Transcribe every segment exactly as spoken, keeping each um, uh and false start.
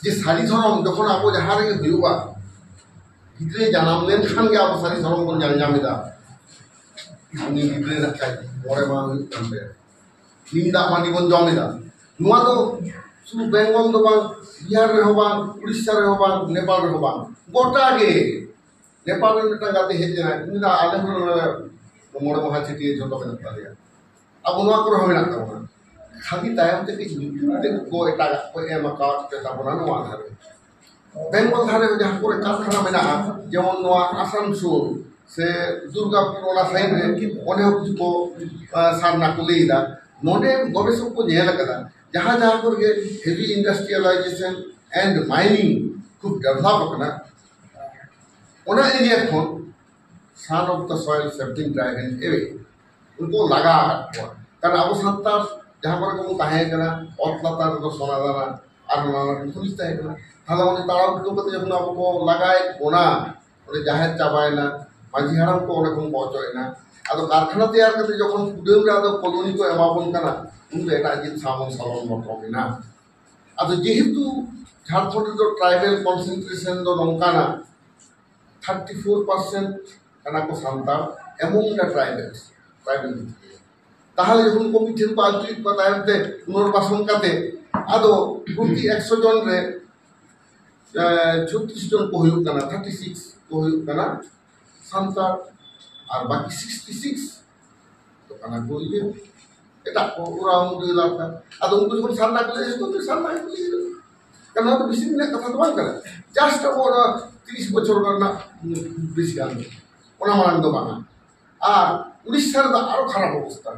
ᱡᱮ ᱥᱟᱹᱨᱤ ᱫᱷᱚᱨᱚᱢ ᱡᱚᱠᱷᱚᱱ ᱟᱵᱚ ᱡᱟᱦᱟᱸ ᱨᱮᱜᱮ ᱦᱩᱭᱩᱜᱼᱟ, ᱜᱤᱫᱽᱨᱟᱹ ᱡᱟᱱᱟᱢ ᱞᱮᱱᱠᱷᱟᱱ ᱜᱮ ᱟᱵᱚ ᱥᱟᱹᱨᱤ ᱫᱷᱚᱨᱚᱢ ᱵᱚᱱ ᱧᱮᱞ ᱧᱟᱢ ᱮᱫᱟ᱾ ᱩᱱᱤ ᱜᱤᱫᱽᱨᱟᱹ ᱨᱮᱱᱟᱜ ᱪᱟᱭ ᱢᱚᱬᱮ ᱢᱟᱦᱟ ᱦᱩᱭᱩᱜ ᱠᱟᱱ ᱛᱟᱭᱟ, ᱱᱤᱢ ᱫᱟᱜ ᱢᱟᱹᱰᱤ ᱵᱚᱱ ᱡᱚᱢ ᱮᱫᱟ᱾ ᱱᱚᱣᱟ ᱫᱚ ᱥᱩᱫᱷᱩ ᱵᱮᱝᱜᱚᱞ ᱫᱚ ᱵᱟᱝ, ᱵᱤᱦᱟᱨ ᱨᱮᱦᱚᱸ ᱵᱟᱝ, ᱩᱲᱤᱥᱥᱟ ᱨᱮᱦᱚᱸ ᱵᱟᱝ, ᱱᱮᱯᱟᱞ ᱨᱮᱦᱚᱸ ᱵᱟᱝ, ᱜᱚᱴᱟ ᱜᱮ᱾ ᱱᱮᱯᱟᱞ ᱨᱮ ᱢᱤᱫᱴᱟᱝ ᱜᱟᱛᱮ ᱦᱮᱡ ᱮᱱᱟᱭ, ᱩᱱᱤ ᱫᱚ ᱟᱞᱮ ᱦᱚᱸ ᱱᱚᱰᱮ ᱢᱚᱬᱮ ᱢᱟᱦᱟ ᱪᱷᱟᱹᱴᱭᱟᱹᱨ ᱡᱚᱛᱚ ᱢᱮᱱᱟᱜ ᱛᱟᱞᱮᱭᱟ, ᱟᱵᱚ ᱱᱚᱣᱟ ᱠᱚᱨᱮ ᱦᱚᱸ ᱢᱮᱱᱟᱜ ᱛᱟᱵᱚᱱᱟ᱾ ᱠᱷᱟᱹᱞᱤ ᱛᱟᱭᱚᱢ ᱛᱮ ᱠᱤᱪᱷᱩ ᱧᱩᱛᱩᱢ ᱛᱮᱫ ᱠᱚ ᱮᱴᱟᱜᱟᱜ ᱠᱚ ᱮᱢ ᱟᱠᱟᱣᱟᱫ ᱯᱮ ᱛᱟᱵᱚᱱᱟ ᱱᱚᱣᱟ ᱫᱷᱟᱨᱮ᱾ ᱵᱮᱝᱜᱚᱞ ᱫᱷᱟᱨᱮ ᱨᱮ ᱡᱟᱦᱟᱸ ᱠᱚᱨᱮ ᱠᱟᱨᱠᱷᱟᱱᱟ ᱢᱮᱱᱟᱜᱼᱟ, ᱡᱮᱢᱚᱱ ᱱᱚᱣᱟ ᱟᱥᱟᱱᱥᱳᱞ ᱥᱮ ᱫᱩᱨᱜᱟᱯᱩᱨ, ᱚᱱᱟ ᱥᱟᱭᱤᱰ ᱨᱮ, ᱚᱸᱰᱮ ᱦᱚᱸ ᱠᱤᱪᱷᱩ ᱠᱚ, ᱟᱸ, ᱥᱟᱨᱱᱟ ᱠᱚ ᱞᱟᱹᱭ ᱮᱫᱟ᱾ ᱱᱚᱰᱮ ᱜᱚᱵᱮᱥᱚᱠ ᱠᱚ ᱧᱮᱞ ᱟᱠᱟᱫᱟ, ᱡᱟᱦᱟᱸ ᱡᱟᱦᱟᱸ ᱠᱚᱨᱮ ᱜᱮ heavy industrialization and mining ᱠᱷᱩᱵ develop ᱟᱠᱟᱱᱟ, ᱚᱱᱟ ᱮᱨᱤᱭᱟ ᱠᱷᱚᱱ son of the soil have been driven away. ᱩᱱᱠᱩ ᱞᱟᱜᱟ ᱟᱠᱟᱫ ᱠᱚᱣᱟ᱾ ᱠᱟᱨᱚᱱ ᱟᱵᱚ ᱥᱟᱱᱛᱟᱲ ᱡᱟᱦᱟᱸ ᱠᱚᱨᱮ ᱜᱮᱵᱚᱱ ᱛᱟᱦᱮᱸ ᱠᱟᱱᱟ, ᱚᱛ ᱞᱟᱛᱟᱨ ᱨᱮᱫᱚ ᱥᱚᱱᱟ ᱫᱟᱱᱟ ᱟᱨ ᱱᱟᱱᱟ ᱨᱚᱠᱚᱢ ᱠᱷᱚᱱᱤᱡᱽ ᱛᱟᱦᱮᱸ ᱠᱟᱱᱟ᱾ ᱛᱟᱦᱞᱮ ᱚᱸᱰᱮ ᱛᱟᱲᱟᱢ ᱩᱴᱷᱟᱹᱣ ᱠᱟᱛᱮ ᱡᱚᱠᱷᱚᱱ ᱟᱵᱚ ᱠᱚ ᱞᱟᱜᱟᱭᱮᱫ ᱵᱚᱱᱟ, ᱚᱸᱰᱮ ᱡᱟᱦᱮᱨ ᱪᱟᱵᱟᱭᱮᱱᱟ, ᱢᱟᱹᱡᱷᱤ ᱦᱟᱲᱟᱢ ᱠᱚ ᱚᱸᱰᱮ ᱠᱷᱚᱱ ᱠᱚ ᱚᱪᱚᱜ ᱮᱱᱟ᱾ ᱟᱫᱚ ᱠᱟᱨᱠᱷᱟᱱᱟ ᱛᱮᱭᱟᱨ ᱠᱟᱛᱮ ᱡᱚᱠᱷᱚᱱ ᱠᱩᱰᱟᱹᱢ ᱨᱮ ᱟᱫᱚ ᱠᱚᱞᱚᱱᱤ ᱠᱚ ᱮᱢᱟ ᱵᱚᱱ ᱠᱟᱱᱟ, ᱩᱱ ᱫᱚ ᱮᱴᱟᱜ ᱡᱟᱹᱛ ᱥᱟᱶ ᱵᱚᱱ ᱥᱟᱞᱚᱱ ᱞᱚᱴᱚᱢ ᱮᱱᱟ᱾ ᱟᱫᱚ ᱡᱮᱦᱮᱛᱩ ᱡᱷᱟᱲᱠᱷᱚᱸᱰ ᱨᱮᱫᱚ tribal concentration ᱫᱚ ᱱᱚᱝᱠᱟᱱᱟ, thirty four percent ᱠᱟᱱᱟ ᱠᱚ Santal among the tribals, tribal people᱾ ᱛᱟᱦᱞᱮ ᱡᱚᱠᱷᱚᱱ ᱠᱚ ᱢᱤᱫ ᱴᱷᱮᱱ ᱠᱚ ᱟᱹᱪᱩᱨᱮᱫ ᱠᱚᱣᱟ ᱛᱟᱭᱚᱢ ᱛᱮ ᱯᱩᱱᱚᱨᱵᱟᱥᱚᱱ ᱠᱟᱛᱮ, ᱟᱫᱚ ᱯᱨᱚᱛᱤ ᱮᱠᱥᱚ ᱡᱚᱱ ᱨᱮ, ᱮ, ᱪᱷᱚᱛᱨᱤᱥ ᱡᱚᱱ ᱠᱚ ᱦᱩᱭᱩᱜ ᱠᱟᱱᱟ, thirty six ᱠᱚ ᱦᱩᱭᱩᱜ ᱠᱟᱱᱟ ᱥᱟᱱᱛᱟᱲ, ᱟᱨ ᱵᱟᱹᱠᱤ sixty six ᱫᱚ ᱠᱟᱱᱟ ᱠᱚ ᱤᱭᱟᱹ, ᱮᱴᱟᱜ ᱠᱚ, ᱳᱨᱟᱣ, ᱢᱩᱰᱟᱹ, ᱞᱟᱨᱠᱟ᱾ ᱟᱫᱚ ᱩᱱᱠᱩ ᱡᱚᱠᱷᱚᱱ ᱥᱟᱨᱱᱟ ᱠᱚ ᱞᱟᱹᱭᱟ, ᱡᱚᱛᱚ ᱜᱮ ᱥᱟᱨᱱᱟ ᱜᱮᱠᱚ ᱞᱟᱹᱭᱟ᱾ ᱠᱟᱨᱚᱱ ᱱᱚᱣᱟ ᱫᱚ ᱵᱮᱥᱤ ᱫᱤᱱ ᱨᱮᱱᱟᱜ ᱠᱟᱛᱷᱟ ᱫᱚ ᱵᱟᱝ ᱠᱟᱱᱟ, just ᱟᱵᱚ ᱚᱱᱟ ᱛᱤᱨᱤᱥ ᱵᱚᱪᱷᱚᱨ ᱨᱮᱱᱟᱜ ᱵᱮᱥᱤ ᱜᱟᱱ ᱫᱚ, ᱚᱱᱟ ᱢᱟᱲᱟᱝ ᱫᱚ ᱵᱟᱝᱟ᱾ ᱟᱨ ᱩᱲᱤᱥᱥᱟ ᱨᱮᱫᱚ ᱟᱨᱚ ᱠᱷᱟᱨᱟᱯ ᱚᱵᱚᱥᱛᱟ,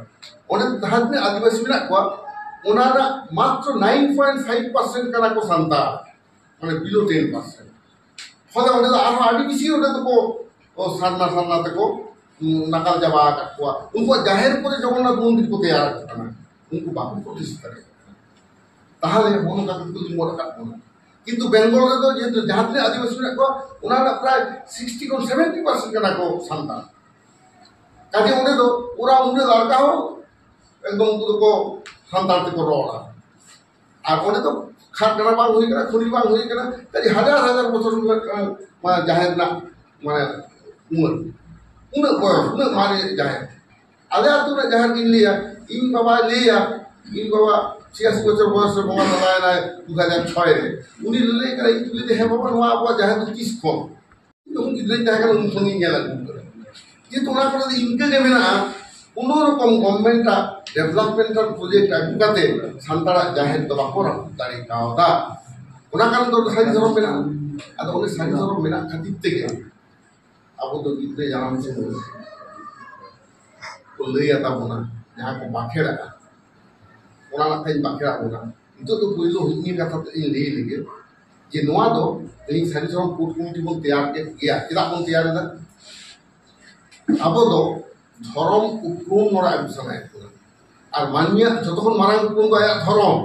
ᱚᱸᱰᱮ ᱡᱟᱦᱟᱸ ᱛᱤᱱᱟᱹᱜ ᱟᱹᱫᱤᱵᱟᱹᱥᱤ ᱢᱮᱱᱟᱜ ᱠᱚᱣᱟ, ᱚᱱᱟ ᱨᱮᱱᱟᱜ ᱢᱟᱛᱨᱚ nine point five percent ᱠᱟᱱᱟ ᱠᱚ ᱥᱟᱱᱛᱟᱲ, ᱢᱟᱱᱮ below ten percent᱾ ᱯᱷᱚᱞᱮ ᱚᱸᱰᱮ ᱫᱚ ᱟᱨᱦᱚᱸ ᱟᱹᱰᱤ ᱵᱮᱥᱤ ᱚᱸᱰᱮ ᱫᱚᱠᱚ, ᱚ, ᱥᱟᱨᱱᱟ ᱥᱟᱨᱱᱟ ᱛᱮᱠᱚ, ᱩᱸ, ᱱᱟᱠᱟᱞ ᱪᱟᱵᱟ ᱟᱠᱟᱫ ᱠᱚᱣᱟ᱾ ᱩᱱᱠᱩᱣᱟᱜ ᱡᱟᱦᱮᱨ ᱠᱚᱨᱮ ᱡᱚᱜᱚᱱᱱᱟᱛᱷ ᱢᱚᱱᱫᱤᱨ ᱠᱚ ᱛᱮᱭᱟᱨ ᱟᱠᱚ ᱠᱟᱱᱟ, ᱩᱱᱠᱩ ᱵᱟᱠᱚ ᱯᱨᱚᱛᱤᱥᱴᱷᱟ ᱫᱟᱲᱮᱭᱟᱜ ᱠᱟᱱᱟ᱾ ᱛᱟᱦᱞᱮ ᱱᱚᱜᱼᱚ ᱱᱚᱝᱠᱟ ᱠᱟᱛᱮ ᱠᱚ ᱞᱤᱸᱜᱚᱱ ᱟᱠᱟᱫ ᱵᱚᱱᱟ᱾ ᱠᱤᱱᱛᱩ ᱵᱮᱝᱜᱚᱞ ᱨᱮᱫᱚ ᱡᱮᱦᱮᱛᱩ ᱡᱟᱦᱟᱸ ᱛᱤᱱᱟᱹᱜ ᱟᱹᱫᱤᱵᱟᱹᱥᱤ ᱢᱮᱱᱟᱜ ᱠᱚᱣᱟ, ᱚᱱᱟ ᱨᱮᱱᱟᱜ ᱯᱨᱟᱭ sixty ᱠᱷᱚᱱ seventy percent ᱠᱟᱱᱟ ᱠᱚ ᱥᱟᱱᱛᱟᱲ᱾ ᱠᱟᱡᱮ ᱚᱸᱰᱮ ᱫᱚ ᱳᱨᱟᱣ, ᱢᱩᱰᱟᱹ, ᱞᱟᱨᱠᱟ ᱦᱚᱸ ᱮᱠᱫᱚᱢ ᱩᱱᱠᱩ ᱫᱚᱠᱚ ᱥᱟᱱᱛᱟᱲ ᱛᱮᱠᱚ ᱨᱚᱲᱟ᱾ ᱟᱨ ᱚᱸᱰᱮ ᱫᱚ ᱠᱷᱟᱫᱽ ᱠᱟᱱᱟ ᱵᱟᱝ ᱦᱩᱭ ᱠᱟᱱᱟ, ᱠᱷᱚᱱᱤ ᱵᱟᱝ ᱦᱩᱭ ᱠᱟᱱᱟ, ᱠᱷᱟᱹᱞᱤ ᱦᱟᱡᱟᱨ ᱦᱟᱡᱟᱨ ᱵᱚᱪᱷᱚᱨ ᱨᱮᱱᱟᱜ, ᱟᱸ, ᱢᱟᱱᱮ ᱡᱟᱦᱮᱨ ᱨᱮᱱᱟᱜ ᱢᱟᱱᱮ ᱩᱢᱟᱹᱨ, ᱩᱱᱟᱹᱜ ᱵᱚᱭᱚᱥ, ᱩᱱᱟᱹᱜ ᱢᱟᱨᱮ ᱡᱟᱦᱮᱨ᱾ ᱟᱞᱮ ᱟᱹᱛᱩ ᱨᱮᱱᱟᱜ ᱡᱟᱦᱮᱨ ᱜᱤᱧ ᱞᱟᱹᱭᱟ, ᱤᱧ ᱵᱟᱵᱟᱭ ᱞᱟᱹᱭᱟ, ᱤᱧ ᱵᱟᱵᱟ ᱪᱷᱤᱭᱟᱥᱤ ᱵᱚᱪᱷᱚᱨ ᱵᱚᱭᱚᱥ ᱨᱮ ᱵᱚᱸᱜᱟ ᱛᱟᱞᱟᱭᱮᱱᱟᱭ ᱫᱩ ᱦᱟᱡᱟᱨ ᱪᱷᱚᱭ ᱨᱮ᱾ ᱩᱱᱤ ᱞᱟᱹᱞᱟᱹᱭ ᱠᱟᱱᱟ, ᱤᱧ ᱠᱩᱞᱤ ᱫᱮ, "ᱦᱮᱸ ᱵᱟᱵᱟ, ᱱᱚᱣᱟ ᱟᱵᱚᱣᱟᱜ ᱡᱟᱦᱮᱨ ᱫᱚ ᱛᱤᱥ ᱠᱷᱚᱱ?" ᱤᱧ ᱡᱚᱠᱷᱚᱱ ᱜᱤᱫᱽᱨᱟᱹᱧ ᱛᱟᱦᱮᱸ ᱠᱟᱱᱟ, ᱩᱱ ᱠᱷᱚᱱ ᱜᱤᱧ ᱧᱮᱞ ᱟᱹᱜᱩ ᱠᱟᱫᱟ᱾ ᱡᱮᱦᱮᱛᱩ ᱚᱱᱟ ᱠᱚᱨᱮ ᱫᱚ ᱤᱱᱠᱟᱹ ᱜᱮ ᱢᱮᱱᱟᱜᱼᱟ, ᱠᱳᱱᱳ ᱨᱚᱠᱚᱢ government ᱟᱜ developmental project ᱟᱹᱜᱩ ᱠᱟᱛᱮ ᱥᱟᱱᱛᱟᱲᱟᱜ ᱡᱟᱦᱮᱨ ᱫᱚ ᱵᱟᱠᱚ ᱨᱟᱹᱯᱩᱫ ᱫᱟᱲᱮ ᱠᱟᱣᱫᱟ᱾ ᱚᱱᱟ ᱠᱟᱨᱚᱱ ᱫᱚ ᱥᱟᱹᱨᱤ ᱫᱷᱚᱨᱚᱢ ᱢᱮᱱᱟᱜᱼᱟ᱾ ᱟᱫᱚ ᱚᱱᱮ ᱥᱟᱹᱨᱤ ᱫᱷᱚᱨᱚᱢ ᱢᱮᱱᱟᱜ ᱠᱷᱟᱹᱛᱤᱨ ᱛᱮᱜᱮ ᱟᱵᱚ ᱫᱚ ᱜᱤᱫᱽᱨᱟᱹ ᱡᱟᱱᱟᱢ ᱥᱚᱢᱚᱭ ᱠᱚ ᱞᱟᱹᱭ ᱟᱛᱟ ᱵᱚᱱᱟ, ᱡᱟᱦᱟᱸ ᱠᱚ ᱵᱟᱠᱷᱮᱲᱟᱜᱼᱟ, ᱚᱱᱟ ᱱᱟᱠᱷᱟᱧ ᱵᱟᱠᱷᱮᱲᱟᱜ ᱵᱚᱱᱟ᱾ ᱱᱤᱛᱚᱜ ᱫᱚ ᱯᱳᱭᱞᱳ ᱦᱩᱭ ᱱᱤᱭᱟᱹ ᱠᱟᱛᱷᱟ ᱛᱮ ᱤᱧ ᱞᱟᱹᱭ ᱞᱮᱜᱮ ᱡᱮ ᱱᱚᱣᱟ ᱫᱚ ᱛᱮᱦᱮᱧ ᱥᱟᱹᱨᱤ ᱫᱷᱚᱨᱚᱢ code committee ᱵᱚᱱ ᱛᱮᱭᱟᱨ ᱠᱮᱫ ᱜᱮᱭᱟ᱾ ᱪᱮᱫᱟᱜ ᱵᱚᱱ ᱛᱮᱭᱟᱨ ᱮᱫᱟ? ᱟᱵᱚ ᱫᱚ ᱫᱷᱚᱨᱚᱢ ᱩᱯᱨᱩᱢ ᱱᱚᱰᱮ ᱟᱹᱜᱩ ᱥᱟᱱᱟᱭᱮᱫ ᱵᱚᱱᱟ᱾ ᱟᱨ ᱢᱟᱹᱱᱢᱤᱭᱟᱜ ᱡᱚᱛᱚ ᱠᱷᱚᱱ ᱢᱟᱨᱟᱝ ᱩᱯᱨᱩᱢ ᱫᱚ ᱟᱭᱟᱜ ᱫᱷᱚᱨᱚᱢ᱾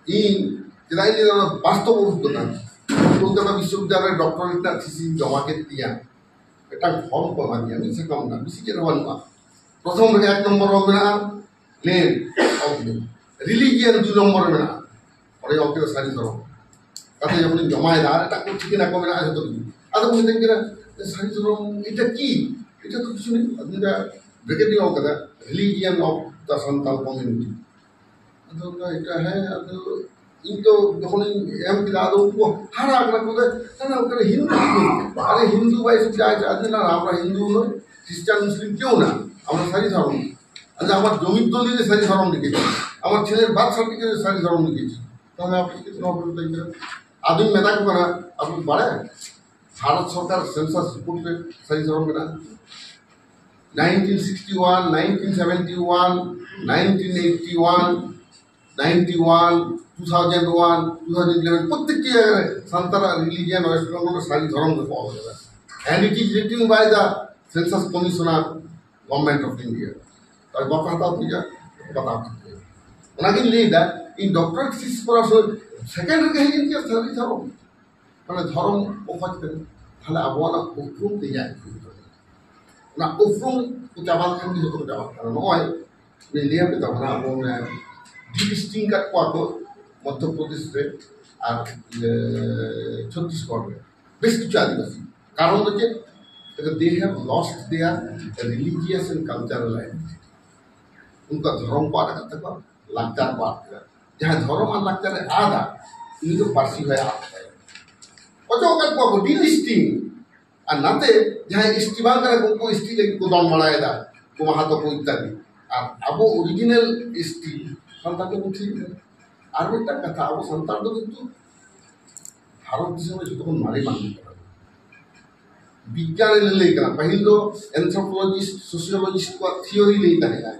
ᱤᱧ ᱪᱮᱫᱟᱜ ᱤᱧ ᱞᱟᱹᱭᱫᱟ, ᱚᱱᱟ ᱵᱟᱥᱛᱚᱵ ᱚᱵᱷᱤᱜᱽᱜᱚᱛᱟ᱾ ᱠᱳᱞᱠᱟᱛᱟ ᱵᱤᱥᱥᱚᱵᱤᱫᱽᱫᱟᱞᱚᱭ ᱨᱮ doctorate ᱨᱮᱱᱟᱜ thesis ᱤᱧ ᱡᱚᱢᱟ ᱠᱮᱫ ᱛᱤᱧᱟ᱾ ᱢᱤᱫᱴᱟᱝ form ᱠᱚ ᱮᱢᱟᱫᱤᱧᱟ, ᱢᱤᱫ ᱥᱟᱠᱟᱢ ᱨᱮᱱᱟᱜ, ᱵᱮᱥᱤ ᱪᱮᱫ ᱦᱚᱸ ᱵᱟᱹᱱᱩᱜᱼᱟ᱾ ᱯᱨᱚᱛᱷᱚᱢ ᱨᱮᱜᱮ ᱮᱠ ᱱᱚᱢᱵᱚᱨ ᱨᱮ ᱢᱮᱱᱟᱜᱼᱟ land of religion, ᱫᱩᱭ ᱱᱚᱢᱵᱚᱨ ᱨᱮ ᱢᱮᱱᱟᱜᱼᱟ ᱚᱸᱰᱮ ᱚᱞ ᱠᱮᱫᱟ ᱥᱟᱹᱨᱤ ᱫᱷᱚᱨᱚᱢ᱾ ᱠᱟᱛᱮ ᱡᱚᱠᱷᱚᱱᱤᱧ ᱡᱚᱢᱟᱭᱮᱫᱟ, ᱟᱨ ᱮᱴᱟᱜ ᱠᱚ ᱴᱷᱤᱠᱟᱹᱱᱟ ᱠᱚ ᱢᱮᱱᱟᱜᱼᱟ ᱡᱚᱛᱚ ᱠᱤᱪᱷᱩ᱾ ᱟᱫᱚ ᱠᱚ ᱢᱤᱛᱟᱹᱧ ᱠᱟᱱᱟ, "ᱥᱟᱹᱨᱤ ᱫᱷᱚᱨᱚᱢ ᱮᱴᱟ ᱠᱤ? ᱮᱴᱟ ᱛᱚ ᱠᱤᱪᱷᱩ ᱱᱮᱭ।" ᱟᱫᱚ ᱚᱸᱰᱮ bracket ᱨᱮᱧ ᱚᱞ ᱠᱟᱫᱟ, religion of the Santal community᱾ ᱟᱫᱚ ᱚᱱᱠᱟ ᱮᱴᱟ, ᱦᱮᱸ, ᱟᱫᱚ ᱤᱧ ᱛᱚ ᱡᱚᱠᱷᱚᱱᱤᱧ ᱮᱢ ᱠᱮᱫᱟ, ᱟᱫᱚ ᱩᱱᱠᱩ ᱠᱚ ᱦᱟᱦᱟᱲᱟ ᱠᱟᱱᱟ ᱠᱚ, "ᱫᱮ, ᱛᱟᱦᱞᱮ ᱚᱠᱟᱨᱮ ᱦᱤᱱᱫᱩ ᱠᱤ? ᱟᱨᱮ ᱦᱤᱱᱫᱩ ᱵᱟᱭ ᱥᱩᱡᱟ ᱟᱪᱷᱮ, ᱟᱫᱚ ᱱᱟ, ᱟᱢᱨᱟ ᱦᱤᱱᱫᱩ ᱱᱚᱭ, ᱠᱷᱨᱤᱥᱴᱟᱱ, ᱢᱩᱥᱞᱤᱢ ᱠᱮᱣ ᱱᱟ, ᱟᱢᱨᱟ ᱥᱟᱹᱨᱤ ᱫᱷᱚᱨᱚᱢ।" ᱟᱫᱚ ᱟᱢᱟᱨ ᱡᱚᱢᱤ ᱫᱚᱞᱤᱞ ᱨᱮ ᱥᱟᱹᱨᱤ ᱫᱷᱚᱨᱚᱢ ᱞᱤᱠᱷᱮᱪᱷᱮ, ᱟᱢᱟᱨ ᱪᱷᱮᱞᱮᱨ birth certificate ᱨᱮ ᱥᱟᱹᱨᱤ ᱫᱷᱚᱨᱚᱢ ᱞᱤᱠᱷᱮᱪᱷᱮ, ᱛᱟᱦᱞᱮ ᱟᱯᱮ ᱪᱤᱠᱟᱹᱛᱮ ᱱᱚᱣᱟ ᱯᱮ ᱢᱮᱛᱟᱧ ᱠᱟᱱᱟ? ᱟᱫᱚᱧ ᱢᱮᱛᱟ ᱠᱚ ᱠᱟᱱᱟ, ᱟᱯᱮ ᱵᱟᱲᱟᱭᱟ, ᱵᱷᱟᱨᱚᱛ ᱥᱚᱨᱠᱟᱨ census report ᱨᱮ ᱥᱟᱹᱨᱤ ᱫᱷᱚᱨᱚᱢ ᱢᱮᱱᱟᱜᱼᱟ᱾ nineteen sixty one, nineteen seventy one, nineteen eighty one, ninety one, two thousand one, two thousand eleven, ᱯᱨᱚᱛᱮᱠᱴᱤ ᱡᱟᱭᱜᱟ ᱨᱮ ᱥᱟᱱᱛᱟᱲᱟᱜ religion West Bengal ᱨᱮ ᱥᱟᱹᱨᱤ ᱫᱷᱚᱨᱚᱢ ᱜᱮᱠᱚ ᱚᱞ ᱠᱟᱫᱟ᱾ And it is written by the Census Commissioner, Government of India. ᱛᱟᱦᱞᱮ ᱵᱟᱯᱮ ᱦᱟᱛᱟᱣ ᱛᱤᱧᱟ? ᱵᱟᱯᱮ ᱦᱟᱛᱟᱣ ᱛᱤᱧᱟ᱾ ᱚᱱᱟᱜᱤᱧ ᱞᱟᱹᱭᱫᱟ, ᱤᱧ doctorate thesis ᱠᱚᱨᱟᱣ ᱥᱚᱢᱚᱭ second ᱨᱮᱜᱮ ᱦᱮᱡ ᱮᱱ ᱛᱤᱧᱟ ᱥᱟᱹᱨᱤ ᱫᱷᱚᱨᱚᱢ᱾ ᱢᱟᱱᱮ ᱫᱷᱚᱨᱚᱢ ᱠᱚ ᱠᱷᱚᱡ ᱠᱟᱱᱟ᱾ ᱛᱟᱦᱞᱮ ᱟᱵᱚᱣᱟᱜ ᱚᱱᱟ ᱩᱯᱨᱩᱢ ᱛᱮᱭᱟᱨ ᱦᱩᱭᱩᱜ ᱛᱟᱵᱚᱱᱟ᱾ ᱚᱱᱟ ᱩᱯᱨᱩᱢ ᱠᱚ ᱪᱟᱵᱟ ᱞᱮᱠᱷᱟᱱ ᱜᱮ ᱡᱚᱛᱚ ᱠᱚ ᱪᱟᱵᱟᱜ ᱠᱟᱱᱟ᱾ ᱱᱚᱜᱼᱚᱭ ᱞᱤᱧ ᱞᱟᱹᱭ ᱟᱯᱮ ᱛᱟᱵᱚᱱᱟ, ᱟᱵᱚ ᱚᱱᱮ delisting ᱠᱟᱜ ᱠᱚᱣᱟ ᱠᱚ, ᱢᱚᱫᱽᱫᱷᱚᱯᱨᱚᱫᱮᱥ ᱨᱮ ᱟᱨ ᱤᱭᱟᱹ ᱪᱷᱚᱛᱛᱤᱥᱜᱚᱲ ᱨᱮ ᱵᱮᱥ ᱠᱤᱪᱷᱩ ᱟᱹᱫᱤᱵᱟᱹᱥᱤ᱾ ᱠᱟᱨᱚᱱ ᱫᱚ ᱪᱮᱫ? They have lost their religious and cultural identity. ᱩᱱᱠᱩᱣᱟᱜ ᱫᱷᱚᱨᱚᱢ ᱠᱚ ᱟᱫ ᱟᱠᱟᱫ ᱛᱟᱠᱚᱣᱟ, ᱞᱟᱠᱪᱟᱨ ᱠᱚ ᱟᱫ ᱠᱮᱫᱟ᱾ ᱡᱟᱦᱟᱸᱭ ᱫᱷᱚᱨᱚᱢ ᱟᱨ ᱞᱟᱠᱪᱟᱨ ᱮ ᱟᱫᱟ, ᱩᱱᱤ ᱫᱚ ᱯᱟᱹᱨᱥᱤ ᱦᱚᱸᱭ ᱟᱫ ᱛᱟᱭᱟ᱾ ᱚᱪᱚᱜ ᱟᱠᱟᱫ ᱠᱚᱣᱟ ᱠᱚ, delisting᱾ ᱟᱨ ᱱᱟᱛᱮ ᱡᱟᱦᱟᱸᱭ ᱮᱥᱴᱤ ᱵᱟᱝ ᱠᱟᱱᱟ ᱠᱚ, ᱩᱱᱠᱩ ᱮᱥᱴᱤ ᱞᱟᱹᱜᱤᱫ ᱠᱚ ᱫᱚᱱ ᱵᱟᱲᱟᱭᱮᱫᱟ, ᱠᱚ ᱢᱟᱦᱟᱛᱚ ᱠᱚ ᱤᱛᱛᱟᱫᱤ᱾ ᱟᱨ ᱟᱵᱚ ᱚᱨᱤᱡᱤᱱᱟᱞ ᱮᱥᱴᱤ ᱥᱟᱱᱛᱟᱲ ᱫᱚᱵᱚᱱ ᱛᱷᱤᱨ ᱠᱟᱱᱟ᱾ ᱟᱨ ᱢᱤᱫᱴᱟᱝ ᱠᱟᱛᱷᱟ, ᱟᱵᱚ ᱥᱟᱱᱛᱟᱲ ᱫᱚ ᱠᱤᱱᱛᱩ ᱵᱷᱟᱨᱚᱛ ᱫᱤᱥᱚᱢ ᱨᱮ ᱡᱚᱛᱚ ᱠᱷᱚᱱ ᱢᱟᱨᱮ ᱢᱟᱹᱱᱢᱤ ᱠᱟᱱᱟ ᱵᱚᱱ᱾ ᱵᱤᱜᱽᱜᱟᱱ ᱞᱟᱹᱭ ᱠᱟᱱᱟ, ᱯᱟᱹᱦᱤᱞ ᱫᱚ ᱮᱱᱛᱷᱨᱳᱯᱳᱞᱚᱡᱤᱥᱴ, ᱥᱳᱥᱤᱭᱳᱞᱚᱡᱤᱥᱴ ᱠᱚᱣᱟᱜ ᱛᱷᱤᱭᱳᱨᱤ ᱞᱟᱹᱭ ᱛᱟᱦᱮᱸᱜᱼᱟ,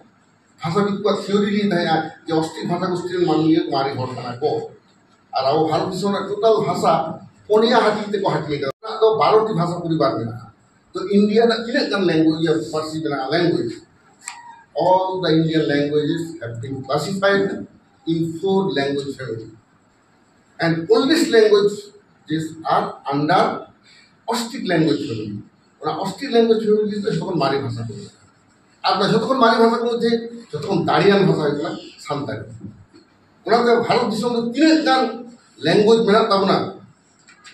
ᱵᱷᱟᱥᱟᱵᱤᱫ ᱠᱚᱣᱟᱜ ᱛᱷᱤᱭᱳᱨᱤ ᱞᱟᱹᱭ ᱛᱟᱦᱮᱸᱜᱼᱟ ᱡᱮ ᱚᱥᱴᱨᱤᱠ ᱵᱷᱟᱥᱟ ᱜᱳᱥᱴᱤ ᱨᱮᱱ ᱢᱟᱹᱱᱢᱤ ᱜᱮ ᱢᱟᱨᱮ ᱦᱚᱲ ᱠᱟᱱᱟ ᱠᱚ᱾ ᱟᱨ ᱟᱵᱚ ᱵᱷᱟᱨᱚᱛ ᱫᱤᱥᱚᱢ ᱨᱮᱱᱟᱜ ᱴᱳᱴᱟᱞ ᱵᱷᱟᱥᱟ ᱯᱩᱱᱭᱟ ᱦᱟᱹᱴᱤᱧ ᱛᱮᱠᱚ ᱦᱟᱹᱴᱤᱧ ᱟᱠᱟᱫᱟ᱾ ᱚᱱᱟ ᱫᱚ ᱵᱟᱨᱚ ᱴᱤ ᱵᱷᱟᱥᱟ ᱯᱚᱨᱤᱵᱟᱨ ᱢᱮᱱᱟᱜᱼᱟ᱾ ᱛᱚ ᱤᱱᱰᱤᱭᱟ ᱨᱮᱱᱟᱜ ᱛᱤᱱᱟᱹᱜ ᱜᱟᱱ ᱞᱮᱝᱜᱩᱭᱮᱡᱽ, ᱯᱟᱹᱨᱥᱤ ᱢᱮᱱᱟᱜᱼᱟ, language? All the Indian languages have been classified in four language family. And oldest languages are under Austric language family. ᱚᱱᱟ ᱚᱥᱴᱨᱤᱠ ᱞᱮᱝᱜᱩᱭᱮᱡᱽ ᱯᱷᱮᱢᱤᱞᱤ ᱫᱚ ᱡᱷᱚᱛᱚ ᱠᱷᱚᱱ ᱢᱟᱨᱮ ᱵᱷᱟᱥᱟ ᱠᱚ ᱢᱮᱱᱟᱜᱼᱟ᱾ ᱟᱨ ᱚᱱᱟ ᱡᱷᱚᱛᱚ ᱠᱷᱚᱱ ᱢᱟᱨᱮ ᱵᱷᱟᱥᱟ ᱠᱚ ᱢᱚᱫᱽᱫᱷᱮ ᱡᱷᱚᱛᱚ ᱠᱷᱚᱱ ᱫᱟᱲᱮᱭᱟᱱ ᱵᱷᱟᱥᱟ ᱦᱩᱭᱩᱜ ᱠᱟᱱᱟ ᱥᱟᱱᱛᱟᱲᱤ᱾ ᱚᱱᱟᱛᱮ ᱵᱷᱟᱨᱚᱛ ᱫᱤᱥᱚᱢ ᱨᱮ ᱛᱤᱱᱟᱹᱜ ᱜᱟᱱ ᱞᱮᱝᱜᱩᱭᱮᱡᱽ ᱢᱮᱱᱟᱜ ᱛᱟᱵᱚᱱᱟ,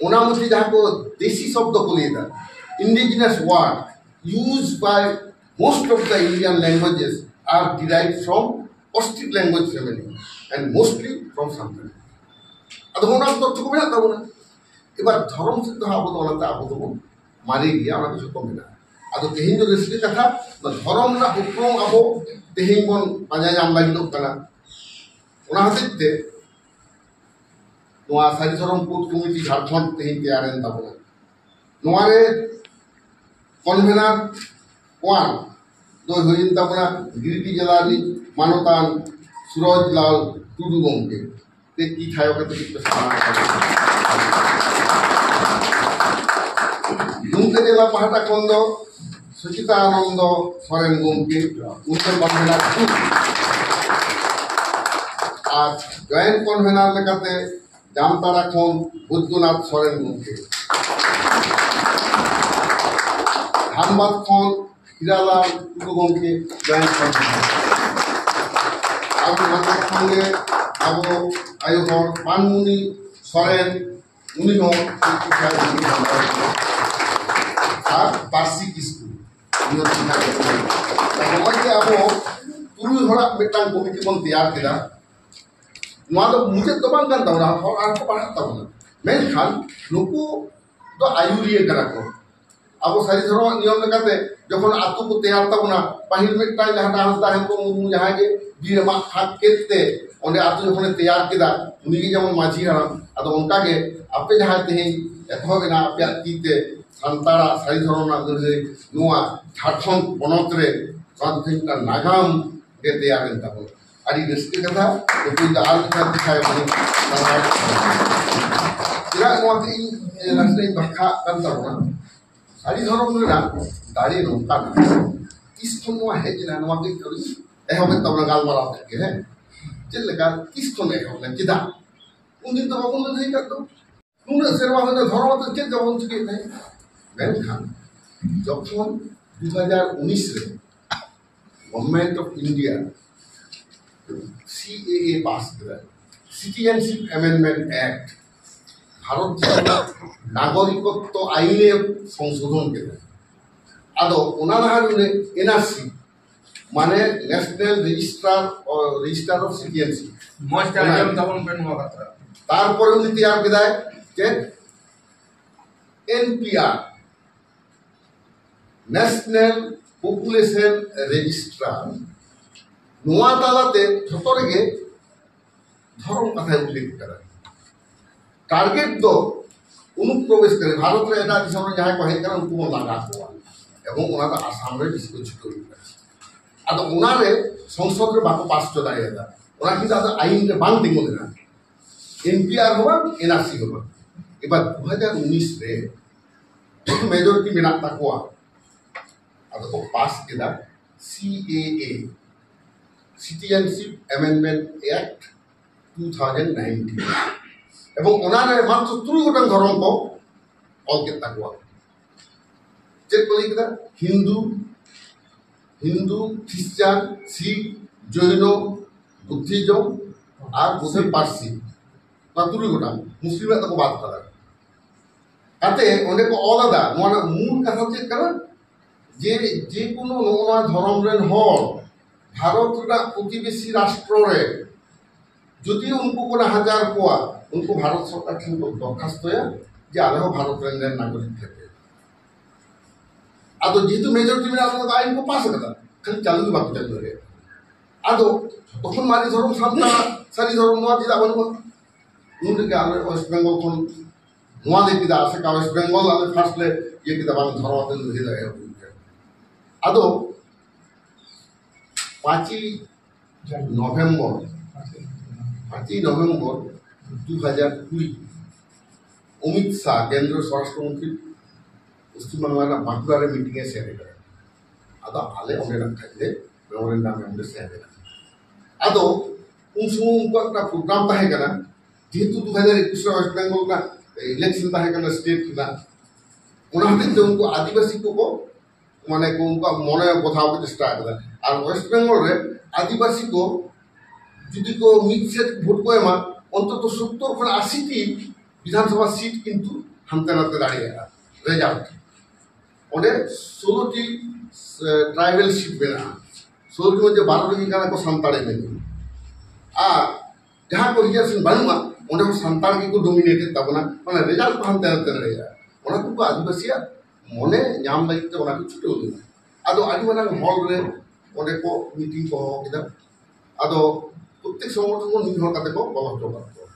ᱚᱱᱟ ᱢᱚᱫᱽᱫᱷᱮ ᱡᱟᱦᱟᱸ ᱠᱚ ᱫᱮᱥᱤ ᱥᱚᱵᱫᱚ ᱠᱚ ᱞᱟᱹᱭ ᱮᱫᱟ, indigenous word used by most of the Indian languages are derived from Austric language family and mostly from Santali. ᱟᱫᱚ ᱚᱱᱟ ᱛᱚᱛᱛᱷᱚ ᱠᱚ ᱢᱮᱱᱟᱜ ᱛᱟᱵᱚᱱᱟ᱾ ᱮᱵᱟᱨ ᱫᱷᱚᱨᱚᱢ ᱥᱮᱫ ᱫᱚ ᱦᱟᱸᱜ ᱟᱵᱚ ᱫᱚ ᱚᱱᱟᱛᱮ ᱟᱵᱚ ᱫᱚᱵᱚᱱ ᱢᱟᱨᱮ ᱜᱮᱭᱟ, ᱚᱱᱟ ᱫᱚ ᱡᱷᱚᱛᱚ ᱢᱮᱱᱟᱜᱼᱟ᱾ ᱟᱫᱚ ᱛᱮᱦᱮᱧ ᱫᱚ ᱨᱟᱹᱥᱠᱟᱹ ᱠᱟᱛᱷᱟ, ᱚᱱᱟ ᱫᱷᱚᱨᱚᱢ ᱨᱮᱱᱟᱜ ᱩᱯᱨᱩᱢ ᱟᱵᱚ ᱛᱮᱦᱮᱧ ᱵᱚᱱ ᱯᱟᱸᱡᱟ ᱧᱟᱢ ᱞᱟᱹᱜᱤᱫᱚᱜ ᱠᱟᱱᱟ᱾ ᱚᱱᱟ ᱦᱚᱛᱮᱡ ᱛᱮ ᱱᱚᱣᱟ ᱥᱟᱹᱨᱤ ᱫᱷᱚᱨᱚᱢ ᱠᱳᱰ ᱠᱚᱢᱤᱴᱤ ᱡᱷᱟᱲᱠᱷᱚᱸᱰ ᱛᱮᱦᱮᱧ ᱛᱮᱭᱟᱨᱮᱱ ᱛᱟᱵᱚᱱᱟ᱾ ᱱᱚᱣᱟ ᱨᱮ ᱠᱚᱱᱵᱷᱮᱱᱟᱨ ᱳᱣᱟᱱ ᱫᱚᱭ ᱦᱩᱭᱮᱱ ᱛᱟᱵᱚᱱᱟ ᱜᱤᱨᱤᱰᱤ ᱡᱮᱞᱟ ᱨᱤᱱᱤᱡ ᱢᱟᱱᱚᱛᱟᱱ ᱥᱩᱨᱚᱡᱽ ᱞᱟᱞ ᱴᱩᱰᱩ ᱜᱚᱢᱠᱮ᱾ ᱛᱮ ᱛᱤ ᱛᱷᱟᱭᱚ ᱠᱟᱛᱮ ᱠᱟᱹᱴᱤᱡ ᱯᱮ ᱥᱟᱢᱟᱝ ᱠᱟᱱᱟ᱾ ᱫᱩᱢᱠᱟ ᱡᱮᱞᱟ ᱯᱟᱦᱴᱟ ᱠᱷᱚᱱ ᱫᱚ ᱥᱩᱪᱤᱛᱟ ᱟᱱᱚᱱᱫᱚ ᱥᱚᱨᱮᱱ ᱜᱚᱢᱠᱮ, ᱩᱛᱛᱚᱨ ᱠᱚᱱᱵᱷᱮᱱᱟᱨ ᱴᱩ᱾ ᱟᱨ ᱡᱚᱭᱮᱱᱴ ᱠᱚᱱᱵᱷᱮᱱᱟᱨ ᱞᱮᱠᱟᱛᱮ ᱡᱟᱢᱛᱟᱲᱟ ᱠᱷᱚᱱ ᱵᱳᱭᱫᱚᱱᱟᱛᱷ ᱥᱚᱨᱮᱱ ᱜᱚᱢᱠᱮ, ᱫᱷᱟᱱᱵᱟᱫᱽ ᱠᱷᱚᱱ ᱦᱤᱨᱟᱞᱟᱞ ᱴᱩᱰᱩ ᱜᱚᱢᱠᱮ, ᱡᱚᱭᱮᱱᱴ ᱠᱚᱱᱵᱷᱮᱱᱟᱨ᱾ ᱟᱨ ᱱᱚᱰᱮ ᱠᱷᱚᱱ ᱜᱮ ᱟᱵᱚ ᱟᱭᱳ ᱦᱚᱲ ᱯᱟᱱᱢᱩᱱᱤ ᱥᱚᱨᱮᱱ, ᱩᱱᱤ ᱦᱚᱸ ᱟᱨ ᱯᱟᱹᱨᱥᱤ ᱠᱤᱥᱠᱩ, ᱩᱱᱤ ᱦᱚᱸ ᱥᱟᱱᱛᱟᱲ ᱜᱮ᱾ ᱱᱚᱜᱼᱚᱭ ᱡᱮ ᱟᱵᱚ ᱛᱩᱨᱩᱭ ᱦᱚᱲᱟᱜ ᱢᱤᱫᱴᱟᱝ ᱠᱚᱢᱤᱴᱤ ᱵᱚᱱ ᱛᱮᱭᱟᱨ ᱠᱮᱫᱟ, ᱱᱚᱣᱟ ᱫᱚ ᱢᱩᱪᱟᱹᱫ ᱫᱚ ᱵᱟᱝ ᱠᱟᱱ ᱛᱟᱵᱚᱱᱟ, ᱦᱚᱲ ᱟᱨ ᱠᱚ ᱯᱟᱲᱦᱟᱜ ᱛᱟᱵᱚᱱᱟ, ᱢᱮᱱᱠᱷᱟᱱ ᱱᱩᱠᱩ ᱫᱚ ᱟᱹᱭᱩᱨᱤᱭᱟᱹ ᱠᱟᱱᱟ ᱠᱚ᱾ ᱟᱵᱚ ᱥᱟᱹᱨᱤ ᱫᱷᱚᱨᱚᱢᱟᱜ ᱱᱤᱭᱚᱢ ᱞᱮᱠᱟᱛᱮ ᱡᱚᱠᱷᱚᱱ ᱟᱛᱳ ᱠᱚ ᱛᱮᱭᱟᱨ ᱛᱟᱵᱚᱱᱟ, ᱯᱟᱹᱦᱤᱞ ᱢᱤᱫᱴᱟᱝ ᱡᱟᱦᱟᱸ ᱦᱟᱸᱥᱫᱟ ᱦᱮᱢᱵᱨᱚᱢ ᱢᱩᱨᱢᱩ ᱡᱟᱦᱟᱸᱭ ᱜᱮ ᱵᱤᱨ ᱨᱮ ᱢᱟᱜ ᱯᱷᱟᱸᱠ ᱠᱮᱫ ᱛᱮ ᱚᱸᱰᱮ ᱟᱛᱳ ᱡᱚᱠᱷᱚᱱᱮ ᱛᱮᱭᱟᱨ ᱠᱮᱫᱟ, ᱩᱱᱤᱜᱮ ᱡᱮᱢᱚᱱ ᱢᱟᱹᱡᱷᱤ ᱦᱟᱲᱟᱢ᱾ ᱟᱫᱚ ᱚᱱᱠᱟᱜᱮ ᱟᱯᱮ ᱡᱟᱦᱟᱸᱭ ᱛᱮᱦᱮᱧ ᱮᱛᱚᱦᱚᱵ ᱮᱱᱟ ᱟᱯᱮᱭᱟᱜ ᱛᱤ ᱛᱮ ᱥᱟᱱᱛᱟᱲᱟᱜ ᱥᱟᱹᱨᱤ ᱫᱷᱚᱨᱚᱢ ᱨᱮᱱᱟᱜ ᱞᱟᱹᱲᱦᱟᱹᱭ ᱱᱚᱣᱟ ᱡᱷᱟᱲᱠᱷᱚᱸᱰ ᱯᱚᱱᱚᱛ ᱨᱮ, ᱱᱚᱣᱟ ᱫᱚ ᱛᱮᱦᱮᱧ ᱢᱤᱫᱴᱟᱝ ᱱᱟᱜᱟᱢ ᱜᱮ ᱛᱮᱭᱟᱨ ᱮᱱ ᱛᱟᱵᱚᱱᱟ᱾ ᱟᱹᱰᱤ ᱨᱟᱹᱥᱠᱟᱹ ᱠᱟᱛᱷᱟ᱾ ᱱᱩᱠᱩ ᱫᱚ ᱟᱨ ᱢᱤᱫ ᱫᱷᱟᱣ ᱫᱤᱥᱟᱭ ᱵᱚᱱ ᱥᱟᱨᱦᱟᱣ᱾ ᱪᱮᱫᱟᱜ ᱱᱚᱣᱟ ᱛᱮ ᱤᱧ, ᱮ, ᱱᱟᱥᱮᱱᱟᱜ ᱤᱧ ᱵᱟᱠᱷᱟᱜ ᱠᱟᱱ ᱛᱟᱵᱚᱱᱟ? ᱥᱟᱹᱨᱤ ᱫᱷᱚᱨᱚᱢ ᱨᱮᱱᱟᱜ ᱫᱟᱲᱮ ᱱᱚᱝᱠᱟᱱᱟ᱾ ᱛᱤᱥ ᱠᱷᱚᱱ ᱱᱚᱣᱟ ᱦᱮᱡ ᱮᱱᱟ, ᱱᱚᱣᱟ ᱜᱮ ᱠᱟᱹᱴᱤᱡ ᱮᱦᱚᱵ ᱮᱱ ᱛᱟᱵᱚᱱᱟ ᱜᱟᱞᱢᱟᱨᱟᱣ ᱛᱮᱫ ᱜᱮ, ᱦᱮᱸ? ᱪᱮᱫ ᱞᱮᱠᱟ, ᱛᱤᱥ ᱠᱷᱚᱱ ᱮᱦᱚᱵ ᱮᱱᱟ, ᱪᱮᱫᱟᱜ? ᱩᱱᱫᱤᱱ ᱫᱚ ᱵᱟᱵᱚᱱ ᱞᱟᱹᱲᱦᱟᱹᱭ ᱟᱠᱟᱫ ᱫᱚ᱾ ᱱᱩᱱᱟᱹᱜ ᱥᱮᱨᱢᱟ ᱦᱩᱭᱱᱟ, ᱫᱷᱚᱨᱚᱢ ᱟᱛᱮ ᱪᱮᱫ ᱜᱮ ᱵᱟᱵᱚᱱ ᱪᱤᱠᱟᱹᱭᱮᱫ ᱛᱟᱦᱮᱸᱫ᱾ ᱢᱮᱱᱠᱷᱟᱱ ᱡᱚᱠᱷᱚᱱ ᱫᱩ ᱦᱟᱡᱟᱨ ᱩᱱᱤᱥ ᱨᱮ Government of India C A A pass ᱠᱮᱫᱟ, Citizenship Amendment Act, ᱵᱷᱟᱨᱚᱛ ᱫᱤᱥᱚᱢ ᱨᱮᱱᱟᱜ ᱱᱟᱜᱚᱨᱤᱠᱚᱛᱛᱚ ᱟᱭᱤᱱ ᱮ ᱥᱚᱝᱥᱳᱫᱷᱚᱱ ᱠᱮᱫᱟ᱾ ᱟᱫᱚ ᱚᱱᱟ ᱞᱟᱦᱟ ᱨᱮ N R C, ᱢᱟᱱᱮ National Register, ᱚ, Register of Citizenship, ᱢᱚᱡᱽ ᱛᱮ ᱚᱱᱟ ᱟᱸᱡᱚᱢ ᱛᱟᱵᱚᱱ ᱯᱮ ᱱᱚᱣᱟ ᱠᱟᱛᱷᱟ᱾ ᱛᱟᱨᱯᱚᱨᱮ ᱩᱱᱤ ᱛᱮᱭᱟᱨ ᱠᱮᱫᱟᱭ ᱪᱮᱫ? N P R, National Population Register᱾ ᱱᱚᱣᱟ ᱛᱟᱞᱟᱛᱮ ᱡᱷᱚᱛᱚ ᱨᱮᱜᱮ ᱫᱷᱚᱨᱚᱢ ᱠᱟᱛᱷᱟᱭ ᱩᱞᱞᱮᱠᱷ ᱠᱟᱫᱟ᱾ ᱴᱟᱨᱜᱮᱴ ᱫᱚ ᱚᱱᱩᱯᱨᱚᱵᱮᱥᱠᱟᱨᱤ, ᱵᱷᱟᱨᱚᱛ ᱨᱮ ᱮᱴᱟᱜ ᱫᱤᱥᱚᱢ ᱨᱮ ᱡᱟᱦᱟᱸᱭ ᱠᱚ ᱦᱮᱡ ᱠᱟᱱᱟ, ᱩᱱᱠᱩ ᱵᱚᱱ ᱞᱟᱜᱟ ᱠᱚᱣᱟ᱾ ᱮᱵᱚᱝ ᱚᱱᱟ ᱫᱚ ᱟᱥᱟᱢ ᱨᱮ ᱵᱮᱥᱤ ᱠᱚ ᱪᱷᱩᱴᱟᱹᱣ ᱠᱟᱱᱟ᱾ ᱟᱫᱚ ᱚᱱᱟᱨᱮ ᱥᱚᱝᱥᱚᱫ ᱨᱮ ᱵᱟᱠᱚ ᱯᱟᱥ ᱦᱚᱪᱚ ᱫᱟᱲᱮᱭᱟᱫᱟ, ᱚᱱᱟ ᱠᱤᱱᱛᱩ ᱟᱫᱚ ᱟᱭᱤᱱ ᱨᱮ ᱵᱟᱝ ᱛᱤᱸᱜᱩ ᱞᱮᱱᱟ᱾ N P R ᱦᱚᱸ ᱵᱟᱝ, N R C ᱦᱚᱸ ᱵᱟᱝ᱾ ᱮᱵᱟᱨ ᱫᱩ ᱦᱟᱡᱟᱨ ᱩᱱᱤᱥ ᱨᱮ ᱢᱮᱡᱚᱨᱤᱴᱤ ᱢᱮᱱᱟᱜ ᱛᱟᱠᱚᱣᱟ, ᱟᱫᱚ ᱠᱚ ᱯᱟᱥ ᱠᱮᱫᱟ C A A, Citizenship Amendment Act two thousand nineteen, ᱮᱵᱚᱝ ᱚᱱᱟᱨᱮ ᱢᱟᱛᱨᱚ ᱛᱩᱨᱩᱭ ᱜᱚᱴᱟᱝ ᱫᱷᱚᱨᱚᱢ ᱠᱚ ᱚᱞ ᱠᱮᱫ ᱛᱟᱠᱚᱣᱟ᱾ ᱪᱮᱫ ᱠᱚ ᱞᱟᱹᱭ ᱠᱮᱫᱟ? ᱦᱤᱱᱫᱩ, ᱦᱤᱱᱫᱩ, ᱠᱷᱨᱤᱥᱪᱟᱱ, ᱥᱤᱠᱷ, ᱡᱚᱭᱱᱚ, ᱵᱩᱫᱽᱫᱷᱤᱡᱚᱢ, ᱟᱨ ᱢᱩᱥᱞᱤᱢ ᱯᱟᱹᱨᱥᱤ, ᱱᱚᱣᱟ ᱛᱩᱨᱩᱭ ᱜᱚᱴᱟᱝ ᱢᱩᱥᱞᱤᱢᱟᱜ ᱫᱚᱠᱚ ᱵᱟᱫ ᱠᱟᱫᱟ᱾ ᱠᱟᱛᱮ ᱚᱸᱰᱮ ᱠᱚ ᱚᱞ ᱟᱫᱟ, ᱱᱚᱣᱟ ᱨᱮᱱᱟᱜ ᱢᱩᱞ ᱠᱟᱛᱷᱟ ᱪᱮᱫ ᱠᱟᱱᱟ? ᱡᱮ ᱡᱮ ᱠᱳᱱᱳ ᱱᱚᱜᱼᱚ ᱱᱚᱣᱟ ᱫᱷᱚᱨᱚᱢ ᱨᱮᱱ ᱦᱚᱲ ᱵᱷᱟᱨᱚᱛ ᱨᱮᱱᱟᱜ ᱯᱨᱚᱛᱤᱵᱮᱥᱤ ᱨᱟᱥᱴᱨᱚ ᱨᱮ ᱡᱩᱫᱤ ᱩᱱᱠᱩ ᱠᱚ ᱱᱟᱦᱟᱪᱟᱨ ᱠᱚᱣᱟ, ᱩᱱᱠᱩ ᱵᱷᱟᱨᱚᱛ ᱥᱚᱨᱠᱟᱨ ᱴᱷᱮᱱ ᱠᱚ ᱫᱚᱨᱠᱷᱟᱥᱛᱚᱭᱟ ᱡᱮ ᱟᱞᱮ ᱦᱚᱸ ᱵᱷᱟᱨᱚᱛ ᱨᱮᱱ ᱱᱟᱜᱚᱨᱤᱠ ᱠᱟᱱᱟ ᱞᱮ᱾ ᱟᱫᱚ ᱡᱮᱦᱮᱛᱩ ᱢᱮᱡᱚᱨᱤᱴᱤ ᱢᱮᱱᱟᱜ ᱛᱟᱠᱚᱣᱟ, ᱟᱭᱤᱱ ᱠᱚ ᱯᱟᱥ ᱟᱠᱟᱫᱟ, ᱠᱷᱟᱹᱞᱤ ᱪᱟᱹᱞᱩ ᱜᱮ ᱵᱟᱠᱚ ᱪᱟᱹᱞᱩ ᱫᱟᱲᱮᱭᱟᱜ ᱠᱟᱱᱟ᱾ ᱟᱫᱚ ᱛᱚᱠᱷᱚᱱ ᱢᱟᱨᱮ ᱫᱷᱚᱨᱚᱢ ᱥᱟᱱᱛᱟᱲ, ᱥᱟᱹᱨᱤ ᱫᱷᱚᱨᱚᱢ ᱱᱚᱣᱟ ᱪᱮᱫᱟᱜ ᱵᱟᱹᱱᱩᱜᱼᱟ? ᱩᱱ ᱨᱮᱜᱮ ᱟᱞᱮ ᱳᱭᱮᱥᱴ ᱵᱮᱝᱜᱚᱞ ᱠᱷᱚᱱ ᱱᱚᱣᱟ ᱞᱮ ᱠᱮᱫᱟ, ᱟᱥᱮᱠᱟ ᱳᱭᱮᱥᱴ ᱵᱮᱝᱜᱚᱞ ᱟᱞᱮ ᱯᱷᱟᱥᱴ ᱞᱮ ᱤᱭᱟᱹ ᱠᱮᱫᱟ, ᱵᱟᱝ ᱫᱷᱚᱨᱚᱢ ᱟᱛᱮ ᱞᱟᱹᱲᱦᱟᱹᱭ ᱫᱟᱲᱮᱭᱟᱜᱼᱟ᱾ ᱟᱫᱚ ᱯᱟᱸᱪᱮᱭ ᱱᱚᱵᱷᱮᱢᱵᱚᱨ, ᱯᱟᱸᱪᱮᱭ ᱱᱚᱵᱷᱮᱢᱵᱚᱨ ᱫᱩ ᱦᱟᱡᱟᱨ ᱠᱩᱲᱤ, ᱚᱢᱤᱛ ᱥᱟᱦ, ᱠᱮᱱᱫᱨᱚ ᱥᱚᱨᱟᱥᱴᱨᱚ ᱢᱚᱱᱛᱨᱤ, ᱯᱚᱥᱪᱤᱢ ᱵᱟᱝᱞᱟ ᱨᱮᱱᱟᱜ ᱵᱟᱸᱠᱩᱲᱟ ᱨᱮ ᱢᱤᱴᱤᱝ ᱮ ᱥᱮᱱ ᱠᱟᱱᱟ᱾ ᱟᱫᱚ ᱟᱞᱮ ᱚᱸᱰᱮᱱᱟᱜ ᱠᱷᱟᱡ ᱞᱮ ᱢᱮᱢᱳᱨᱮᱱᱰᱟᱢ ᱮᱢ ᱞᱮ ᱥᱮᱱ ᱮᱱᱟ᱾ ᱟᱫᱚ ᱩᱱ ᱥᱚᱢᱚᱭ ᱩᱱᱠᱩᱣᱟᱜ ᱢᱤᱫᱴᱟᱝ ᱯᱨᱳᱜᱨᱟᱢ ᱛᱟᱦᱮᱸ ᱠᱟᱱᱟ, ᱡᱮᱦᱮᱛᱩ ᱫᱩ ᱦᱟᱡᱟᱨ ᱮᱠᱩᱥ ᱨᱮ ᱳᱭᱮᱥᱴ ᱵᱮᱝᱜᱚᱞ ᱨᱮᱱᱟᱜ ᱤᱞᱮᱠᱥᱚᱱ ᱛᱟᱦᱮᱸ ᱠᱟᱱᱟ ᱥᱴᱮᱴ ᱨᱮᱱᱟᱜ, ᱚᱱᱟ ᱦᱚᱛᱮᱡ ᱛᱮ ᱩᱱᱠᱩ ᱟᱹᱫᱤᱵᱟᱹᱥᱤ ᱠᱚᱠᱚ, ᱢᱟᱱᱮ ᱠᱚ, ᱩᱱᱠᱩᱣᱟᱜ ᱢᱚᱱᱮ ᱵᱚᱫᱷᱟᱣ ᱠᱚ ᱪᱮᱥᱴᱟ ᱟᱠᱟᱫᱟ᱾ ᱟᱨ ᱳᱭᱮᱥᱴ ᱵᱮᱝᱜᱚᱞ ᱨᱮ ᱟᱹᱫᱤᱵᱟᱹᱥᱤ ᱠᱚ ᱡᱩᱫᱤ ᱠᱚ ᱢᱤᱫ ᱥᱮᱫ ᱵᱷᱳᱴ ᱠᱚ ᱮᱢᱟ, ᱚᱱᱛᱚᱛᱚ ᱥᱚᱛᱛᱚᱨ ᱠᱷᱚᱱ ᱟᱥᱤ ᱴᱤ ᱵᱤᱫᱷᱟᱱᱥᱚᱵᱷᱟ ᱥᱤᱴ ᱠᱤᱱᱛᱩ ᱦᱟᱱᱛᱮ ᱱᱟᱛᱮ ᱫᱟᱲᱮᱭᱟᱜᱼᱟ ᱨᱮᱡᱟᱞᱴ᱾ ᱚᱸᱰᱮ ᱥᱳᱞᱳ ᱴᱤ ᱴᱨᱟᱭᱵᱮᱞ ᱥᱤᱴ ᱢᱮᱱᱟᱜᱼᱟ, ᱥᱳᱞᱳ ᱴᱤ ᱢᱚᱫᱽᱫᱷᱮ ᱵᱟᱨᱚ ᱴᱤ ᱜᱟᱱ ᱠᱚ ᱥᱟᱱᱛᱟᱲ ᱮᱢ ᱮᱱᱟ᱾ ᱟᱨ ᱡᱟᱦᱟᱸ ᱠᱚ ᱨᱤᱡᱟᱨᱵᱷᱮᱥᱚᱱ ᱵᱟᱹᱱᱩᱜᱼᱟ, ᱚᱸᱰᱮ ᱦᱚᱸ ᱥᱟᱱᱛᱟᱲ ᱜᱮᱠᱚ ᱰᱳᱢᱤᱱᱮᱴᱮᱰ ᱛᱟᱵᱚᱱᱟ, ᱢᱟᱱᱮ ᱨᱮᱡᱟᱞᱴ ᱠᱚ ᱦᱟᱱᱛᱮ ᱱᱟᱛᱮ ᱫᱟᱲᱮᱭᱟᱜᱼᱟ᱾ ᱚᱱᱟ ᱠᱚ ᱟᱹᱫᱤᱵᱟᱹᱥᱤᱭᱟᱜ ᱢᱚᱱᱮ ᱧᱟᱢ ᱞᱟᱹᱜᱤᱫ ᱛᱮ ᱚᱱᱟ ᱠᱚ ᱪᱷᱩᱴᱟᱹᱣ ᱞᱮᱱᱟ᱾ ᱟᱫᱚ ᱟᱹᱰᱤ ᱢᱟᱨᱟᱝ ᱦᱚᱞ ᱨᱮ ᱚᱸᱰᱮ ᱠᱚ ᱢᱤᱴᱤᱝ ᱠᱚ ᱦᱚᱦᱚ ᱠᱮᱫᱟ᱾ ᱟᱫᱚ ᱯᱨᱚᱛᱮᱠ ᱥᱚᱝᱜᱚᱴᱷᱚᱱ ᱠᱷᱚᱱ ᱢᱤᱫ ᱦᱚᱲ ᱠᱟᱛᱮ ᱠᱚ ᱵᱚᱞᱚ ᱦᱚᱪᱚ ᱠᱟᱜ ᱠᱚᱣᱟ᱾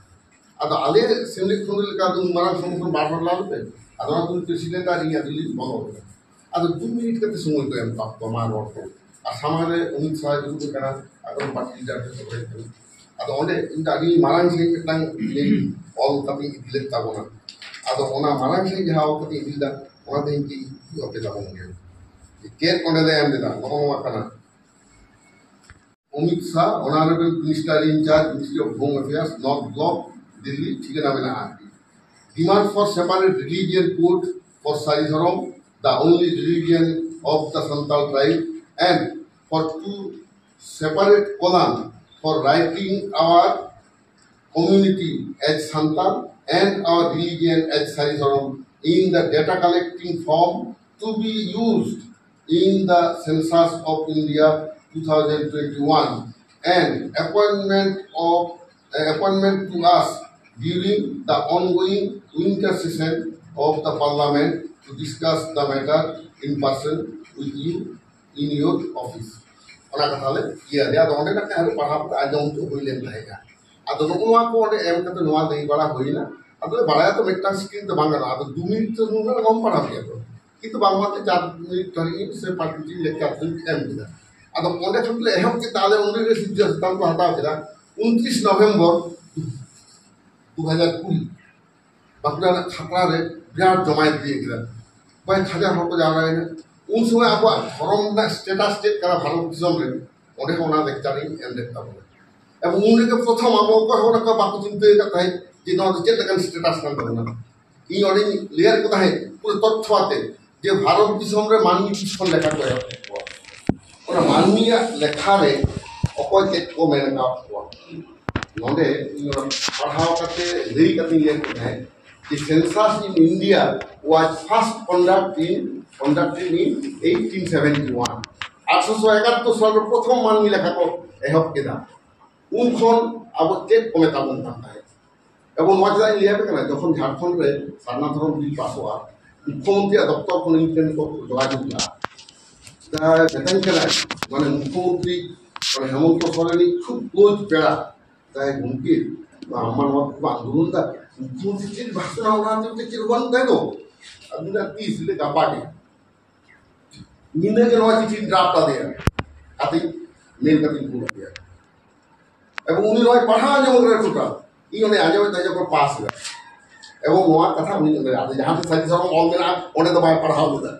ᱟᱫᱚ ᱟᱞᱮ ᱥᱮᱢᱞᱮᱫ ᱠᱷᱚᱱ ᱞᱮᱠᱟ ᱫᱚ ᱢᱟᱨᱟᱝ ᱥᱚᱝᱜᱚᱴᱷᱚᱱ ᱵᱟᱨ ᱦᱚᱲ ᱞᱟᱜᱟᱣ ᱞᱮ᱾ ᱟᱫᱚ ᱚᱱᱟ ᱠᱷᱚᱱ ᱯᱨᱮᱥᱤᱰᱮᱱᱴ ᱟᱨ ᱤᱧ ᱟᱹᱫᱤ ᱞᱤᱧ ᱵᱚᱞᱚ ᱠᱟᱱᱟ᱾ ᱟᱫᱚ ᱫᱩ ᱢᱤᱱᱤᱴ ᱠᱟᱛᱮ ᱥᱚᱢᱚᱭ ᱠᱚ ᱮᱢ ᱠᱟᱜ ᱠᱚᱣᱟ ᱢᱟ ᱨᱚᱲ ᱠᱚ᱾ ᱟᱨ ᱥᱟᱢᱟᱝ ᱨᱮ ᱚᱢᱤᱛ ᱥᱟᱦᱟ ᱫᱩᱲᱩᱵ ᱟᱠᱟᱱᱟ, ᱟᱠᱚᱨᱮᱱ ᱯᱟᱨᱴᱤ ᱞᱤᱰᱟᱨ ᱠᱚ ᱥᱚᱵᱟᱭ ᱠᱟᱱᱟ᱾ ᱟᱫᱚ ᱚᱸᱰᱮ ᱤᱧ ᱫᱚ ᱟᱹᱰᱤ ᱢᱟᱨᱟᱝ ᱥᱟᱺᱦᱤᱡ ᱢᱤᱫᱴᱟᱝ ᱤᱭᱟᱹ ᱚᱞ ᱠᱟᱛᱮ ᱤᱫᱤ ᱞᱮᱫ ᱛᱟᱵᱚᱱᱟ᱾ ᱟᱫᱚ ᱚᱱᱟ ᱢᱟᱨᱟᱝ ᱥᱟᱺᱦᱤᱡ ᱡᱟᱦᱟᱸ ᱚᱞ ᱠᱟᱛᱮ ᱤᱫᱤ ᱞᱮᱫᱟ, ᱚᱱᱟ ᱛᱮᱦᱮᱧ ᱠᱤ ᱤᱧ ᱟᱯᱮ ᱛᱟᱵᱚᱱ ᱜᱮᱭᱟ᱾ ᱪᱮᱫ ᱚᱸᱰᱮ ᱞᱮ ᱮᱢ ᱞᱮᱫᱟ, ᱱᱚᱜᱼᱚ ᱱᱚᱣᱟ ᱠᱟᱱᱟ᱾ Amit Shah, Honorable Minister in charge, Ministry of Home Affairs, North Block, Delhi, ᱴᱷᱤᱠᱟᱹᱱᱟ ᱢᱮᱱᱟᱜᱼᱟ᱾ Demand for separate religion code for Sari Dhorom, the only religion of the Santal tribe, and for two separate column for writing our community as Santal and our religion as Sari Dhorom in the data collecting form to be used in the Census of India two thousand twenty-one and appointment of uh, appointment to us during the ongoing winter session of the Parliament to discuss the matter in person with you in your office. ᱚᱱᱟ ᱠᱟᱛᱷᱟ ᱞᱮ ᱤᱭᱟᱹ ᱨᱮ ᱟᱫᱚ ᱚᱸᱰᱮ ᱱᱟᱜ ᱟᱨᱚ ᱯᱟᱲᱦᱟᱣ ᱠᱟᱛᱮ ᱟᱸᱡᱚᱢ ᱦᱚᱪᱚ ᱦᱩᱭ ᱞᱮᱱ ᱛᱟᱦᱮᱸᱫ᱾ ᱟᱫᱚ ᱱᱚᱜᱼᱚ ᱱᱚᱣᱟ ᱠᱚ ᱚᱸᱰᱮ ᱮᱢ ᱠᱟᱛᱮ ᱱᱚᱣᱟ ᱞᱟᱹᱭ ᱵᱟᱲᱟ ᱦᱩᱭᱱᱟ᱾ ᱟᱫᱚ ᱵᱟᱲᱟᱭᱟ ᱛᱚ ᱢᱤᱫᱴᱟᱝ ᱥᱠᱨᱤᱱ ᱛᱮ ᱵᱟᱝ ᱜᱟᱱᱚᱜᱼᱟ, ᱟᱫᱚ ᱫᱩ ᱢᱤᱱᱤᱴ ᱛᱮ ᱱᱩᱱᱟᱹᱜ ᱵᱟᱢ ᱯᱟᱲᱦᱟᱣ ᱠᱮᱭᱟ ᱛᱚ᱾ ᱠᱤᱱᱛᱩ ᱵᱟᱝ ᱵᱟᱝᱛᱮ ᱪᱟᱨ ᱢᱤᱱᱤᱴ ᱫᱷᱟᱹᱨᱤᱡ ᱥᱮ ᱯᱟᱸᱪ ᱢᱤᱱᱤᱴ ᱮᱢ ᱠᱮᱫᱟ᱾ ᱟᱫᱚ ᱚᱸᱰᱮ ᱠᱷᱚᱱ ᱞᱮ ᱮᱦᱚᱵ ᱠᱮᱫᱟ, ᱟᱞᱮ ᱚᱸᱰᱮ ᱨᱮ ᱥᱤᱫᱽᱫᱷᱟᱱᱛᱚ ᱦᱟᱛᱟᱣ ᱠᱮᱫᱟ ᱩᱱᱛᱨᱤᱥ ᱱᱚᱵᱷᱮᱢᱵᱚᱨ ᱫᱩ ᱦᱟᱡᱟᱨ ᱠᱩᱲᱤ ᱵᱟᱸᱠᱩᱲᱟ ᱨᱮᱱᱟᱜ ᱠᱷᱟᱛᱲᱟ ᱨᱮ ᱵᱤᱨᱟᱴ ᱡᱚᱢᱟᱭᱮᱛ ᱦᱩᱭ ᱠᱮᱫᱟ, ᱠᱚᱭᱮᱠ ᱦᱟᱡᱟᱨ ᱦᱚᱲ ᱠᱚ ᱡᱟᱣᱨᱟᱭᱮᱱᱟ᱾ ᱩᱱ ᱥᱚᱢᱚᱭ ᱟᱵᱚᱣᱟᱜ ᱫᱷᱚᱨᱚᱢ ᱨᱮᱱᱟᱜ ᱥᱴᱮᱴᱟᱥ ᱪᱮᱫ ᱠᱟᱱᱟ ᱵᱷᱟᱨᱚᱛ ᱫᱤᱥᱚᱢ ᱨᱮ, ᱚᱸᱰᱮ ᱦᱚᱸ ᱚᱱᱟ ᱞᱮᱠᱪᱟᱨ ᱤᱧ ᱮᱢ ᱞᱮᱫ ᱛᱟᱵᱚᱱᱟ᱾ ᱮᱵᱚᱝ ᱩᱱ ᱨᱮᱜᱮ ᱯᱨᱚᱛᱷᱚᱢ ᱟᱵᱚ ᱚᱠᱚᱭ ᱦᱚᱸ ᱚᱱᱠᱟ ᱵᱟᱠᱚ ᱪᱤᱱᱛᱟᱹ ᱟᱠᱟᱫ ᱛᱟᱦᱮᱸᱫ ᱡᱮ ᱱᱚᱣᱟ ᱫᱚ ᱪᱮᱫ ᱞᱮᱠᱟᱱ ᱥᱴᱮᱴᱟᱥ ᱠᱟᱱ ᱛᱟᱵᱚᱱᱟ᱾ ᱤᱧ ᱚᱸᱰᱮᱧ ᱞᱟᱹᱭᱟᱫ ᱠᱚ ᱛᱟᱦᱮᱸᱫ ᱯᱩᱨᱟᱹ ᱛᱚᱛᱛᱷᱚ ᱟᱛᱮ ᱡᱮ ᱵᱷᱟᱨᱚᱛ ᱫᱤᱥᱚᱢ ᱨᱮ ᱢᱟᱹᱱᱢᱤ ᱛᱤᱥ ᱠᱷᱚᱱ ᱞᱮᱠᱷᱟ ᱠᱚ ᱮᱦᱚᱵ ᱠᱮᱫ ᱠᱚᱣᱟ᱾ ᱚᱱᱟ ᱢᱟᱹᱱᱢᱤᱭᱟᱜ ᱞᱮᱠᱷᱟ ᱨᱮ ᱚᱠᱚᱭ ᱪᱮᱫ ᱠᱚ ᱢᱮᱱ ᱟᱠᱟᱫ ᱠᱚᱣᱟ᱾ ᱱᱚᱰᱮ ᱤᱧ ᱚᱱᱟ ᱯᱟᱲᱦᱟᱣ ᱠᱟᱛᱮ ᱞᱟᱹᱭ ᱠᱟᱛᱮᱧ ᱞᱟᱹᱭ ᱠᱮᱫ ᱛᱟᱦᱮᱸᱫ, the census in India was first conduct in, conducted in eighteen seventy one. ᱟᱴᱷᱨᱚᱥᱚ ᱮᱠᱟᱛᱛᱳᱨ ᱥᱟᱞ ᱨᱮ ᱯᱨᱚᱛᱷᱚᱢ ᱢᱟᱹᱱᱢᱤ ᱞᱮᱠᱷᱟ ᱠᱚ ᱮᱦᱚᱵ ᱠᱮᱫᱟ᱾ ᱩᱱ ᱠᱷᱚᱱ ᱟᱵᱚ ᱪᱮᱫ ᱠᱚ ᱢᱮᱛᱟ ᱵᱚᱱ ᱠᱟᱱ ᱛᱟᱦᱮᱸᱫ? ᱮᱵᱚᱝ ᱱᱚᱣᱟ ᱪᱮᱫᱟᱜ ᱤᱧ ᱞᱟᱹᱭ ᱟᱯᱮ ᱠᱟᱱᱟ, ᱡᱚᱠᱷᱚᱱ ᱡᱷᱟᱲᱠᱷᱚᱸᱰ ᱨᱮ ᱥᱟᱨᱱᱟ ᱫᱷᱚᱨᱚᱢ ᱵᱤᱞ ᱯᱟᱥᱚᱜᱼᱟ, ᱢᱩᱠᱷᱭᱚᱢᱚᱱᱛᱨᱤᱭᱟᱜ ᱫᱚᱯᱛᱚᱨ ᱠᱷᱚᱱ ᱤᱧ ᱴᱷᱮᱱ ᱠᱚ ᱡᱳᱜᱟᱡᱳᱜᱽ ᱞᱮᱫᱟ᱾ ᱢᱮᱛᱟᱧ ᱠᱟᱱᱟ, ᱢᱟᱱᱮ ᱢᱩᱠᱷᱭᱚᱢᱚᱱᱛᱨᱤ ᱢᱟᱱᱮ ᱦᱮᱢᱚᱱᱛᱚ ᱥᱚᱨᱮᱱᱤᱡ ᱠᱷᱩᱵ ᱠᱞᱳᱡᱽ ᱯᱮᱲᱟ ᱛᱟᱭ, ᱜᱚᱢᱠᱮ, ᱟᱢ ᱢᱟ ᱱᱚᱣᱟ ᱠᱚ ᱟᱱᱫᱳᱞᱚᱱ ᱫᱟ, ᱢᱩᱠᱷᱭᱚᱢᱚᱱᱛᱨᱤ ᱪᱮᱫ ᱵᱷᱟᱥᱚᱱ ᱚᱱᱟ ᱦᱚᱛᱮᱡ ᱛᱮ ᱪᱮᱫ ᱦᱚᱸ ᱵᱟᱹᱱᱩᱜ ᱛᱟᱭ ᱫᱚ᱾ ᱟᱫᱚ ᱢᱮᱱᱫᱟ, ᱛᱤᱥ? ᱞᱟᱹᱭ, ᱜᱟᱯᱟ ᱜᱮ᱾ ᱧᱤᱫᱟᱹ ᱜᱮ ᱱᱚᱣᱟ ᱪᱤᱴᱷᱤᱧ ᱰᱨᱟᱯᱴ ᱟᱫᱮᱭᱟ, ᱟᱫᱚ ᱢᱮᱞ ᱠᱟᱛᱮᱧ ᱠᱩᱞ ᱟᱫᱮᱭᱟ᱾ ᱮᱵᱚᱝ ᱩᱱᱤ ᱱᱚᱣᱟᱭ ᱯᱟᱲᱦᱟᱣ ᱟᱸᱡᱚᱢ ᱠᱟᱫᱟ ᱴᱳᱴᱟᱞ᱾ ᱤᱧ ᱚᱸᱰᱮ ᱟᱸᱡᱚᱢᱮᱫ ᱛᱟᱦᱮᱸ ᱡᱚᱠᱷᱚᱱ ᱯᱟᱥ ᱮᱱᱟ᱾ ᱮᱵᱚᱝ ᱱᱚᱣᱟ ᱠᱟᱛᱷᱟ ᱩᱱᱤ ᱚᱸᱰᱮ, ᱟᱫᱚ ᱡᱟᱦᱟᱸ ᱴᱷᱮᱱ ᱥᱟᱹᱨᱤ ᱫᱷᱚᱨᱚᱢ ᱚᱞ ᱢᱮᱱᱟᱜᱼᱟ, ᱚᱸᱰᱮ ᱫᱚ ᱵᱟᱭ ᱯᱟᱲᱦᱟᱣ ᱞᱮᱫᱟ᱾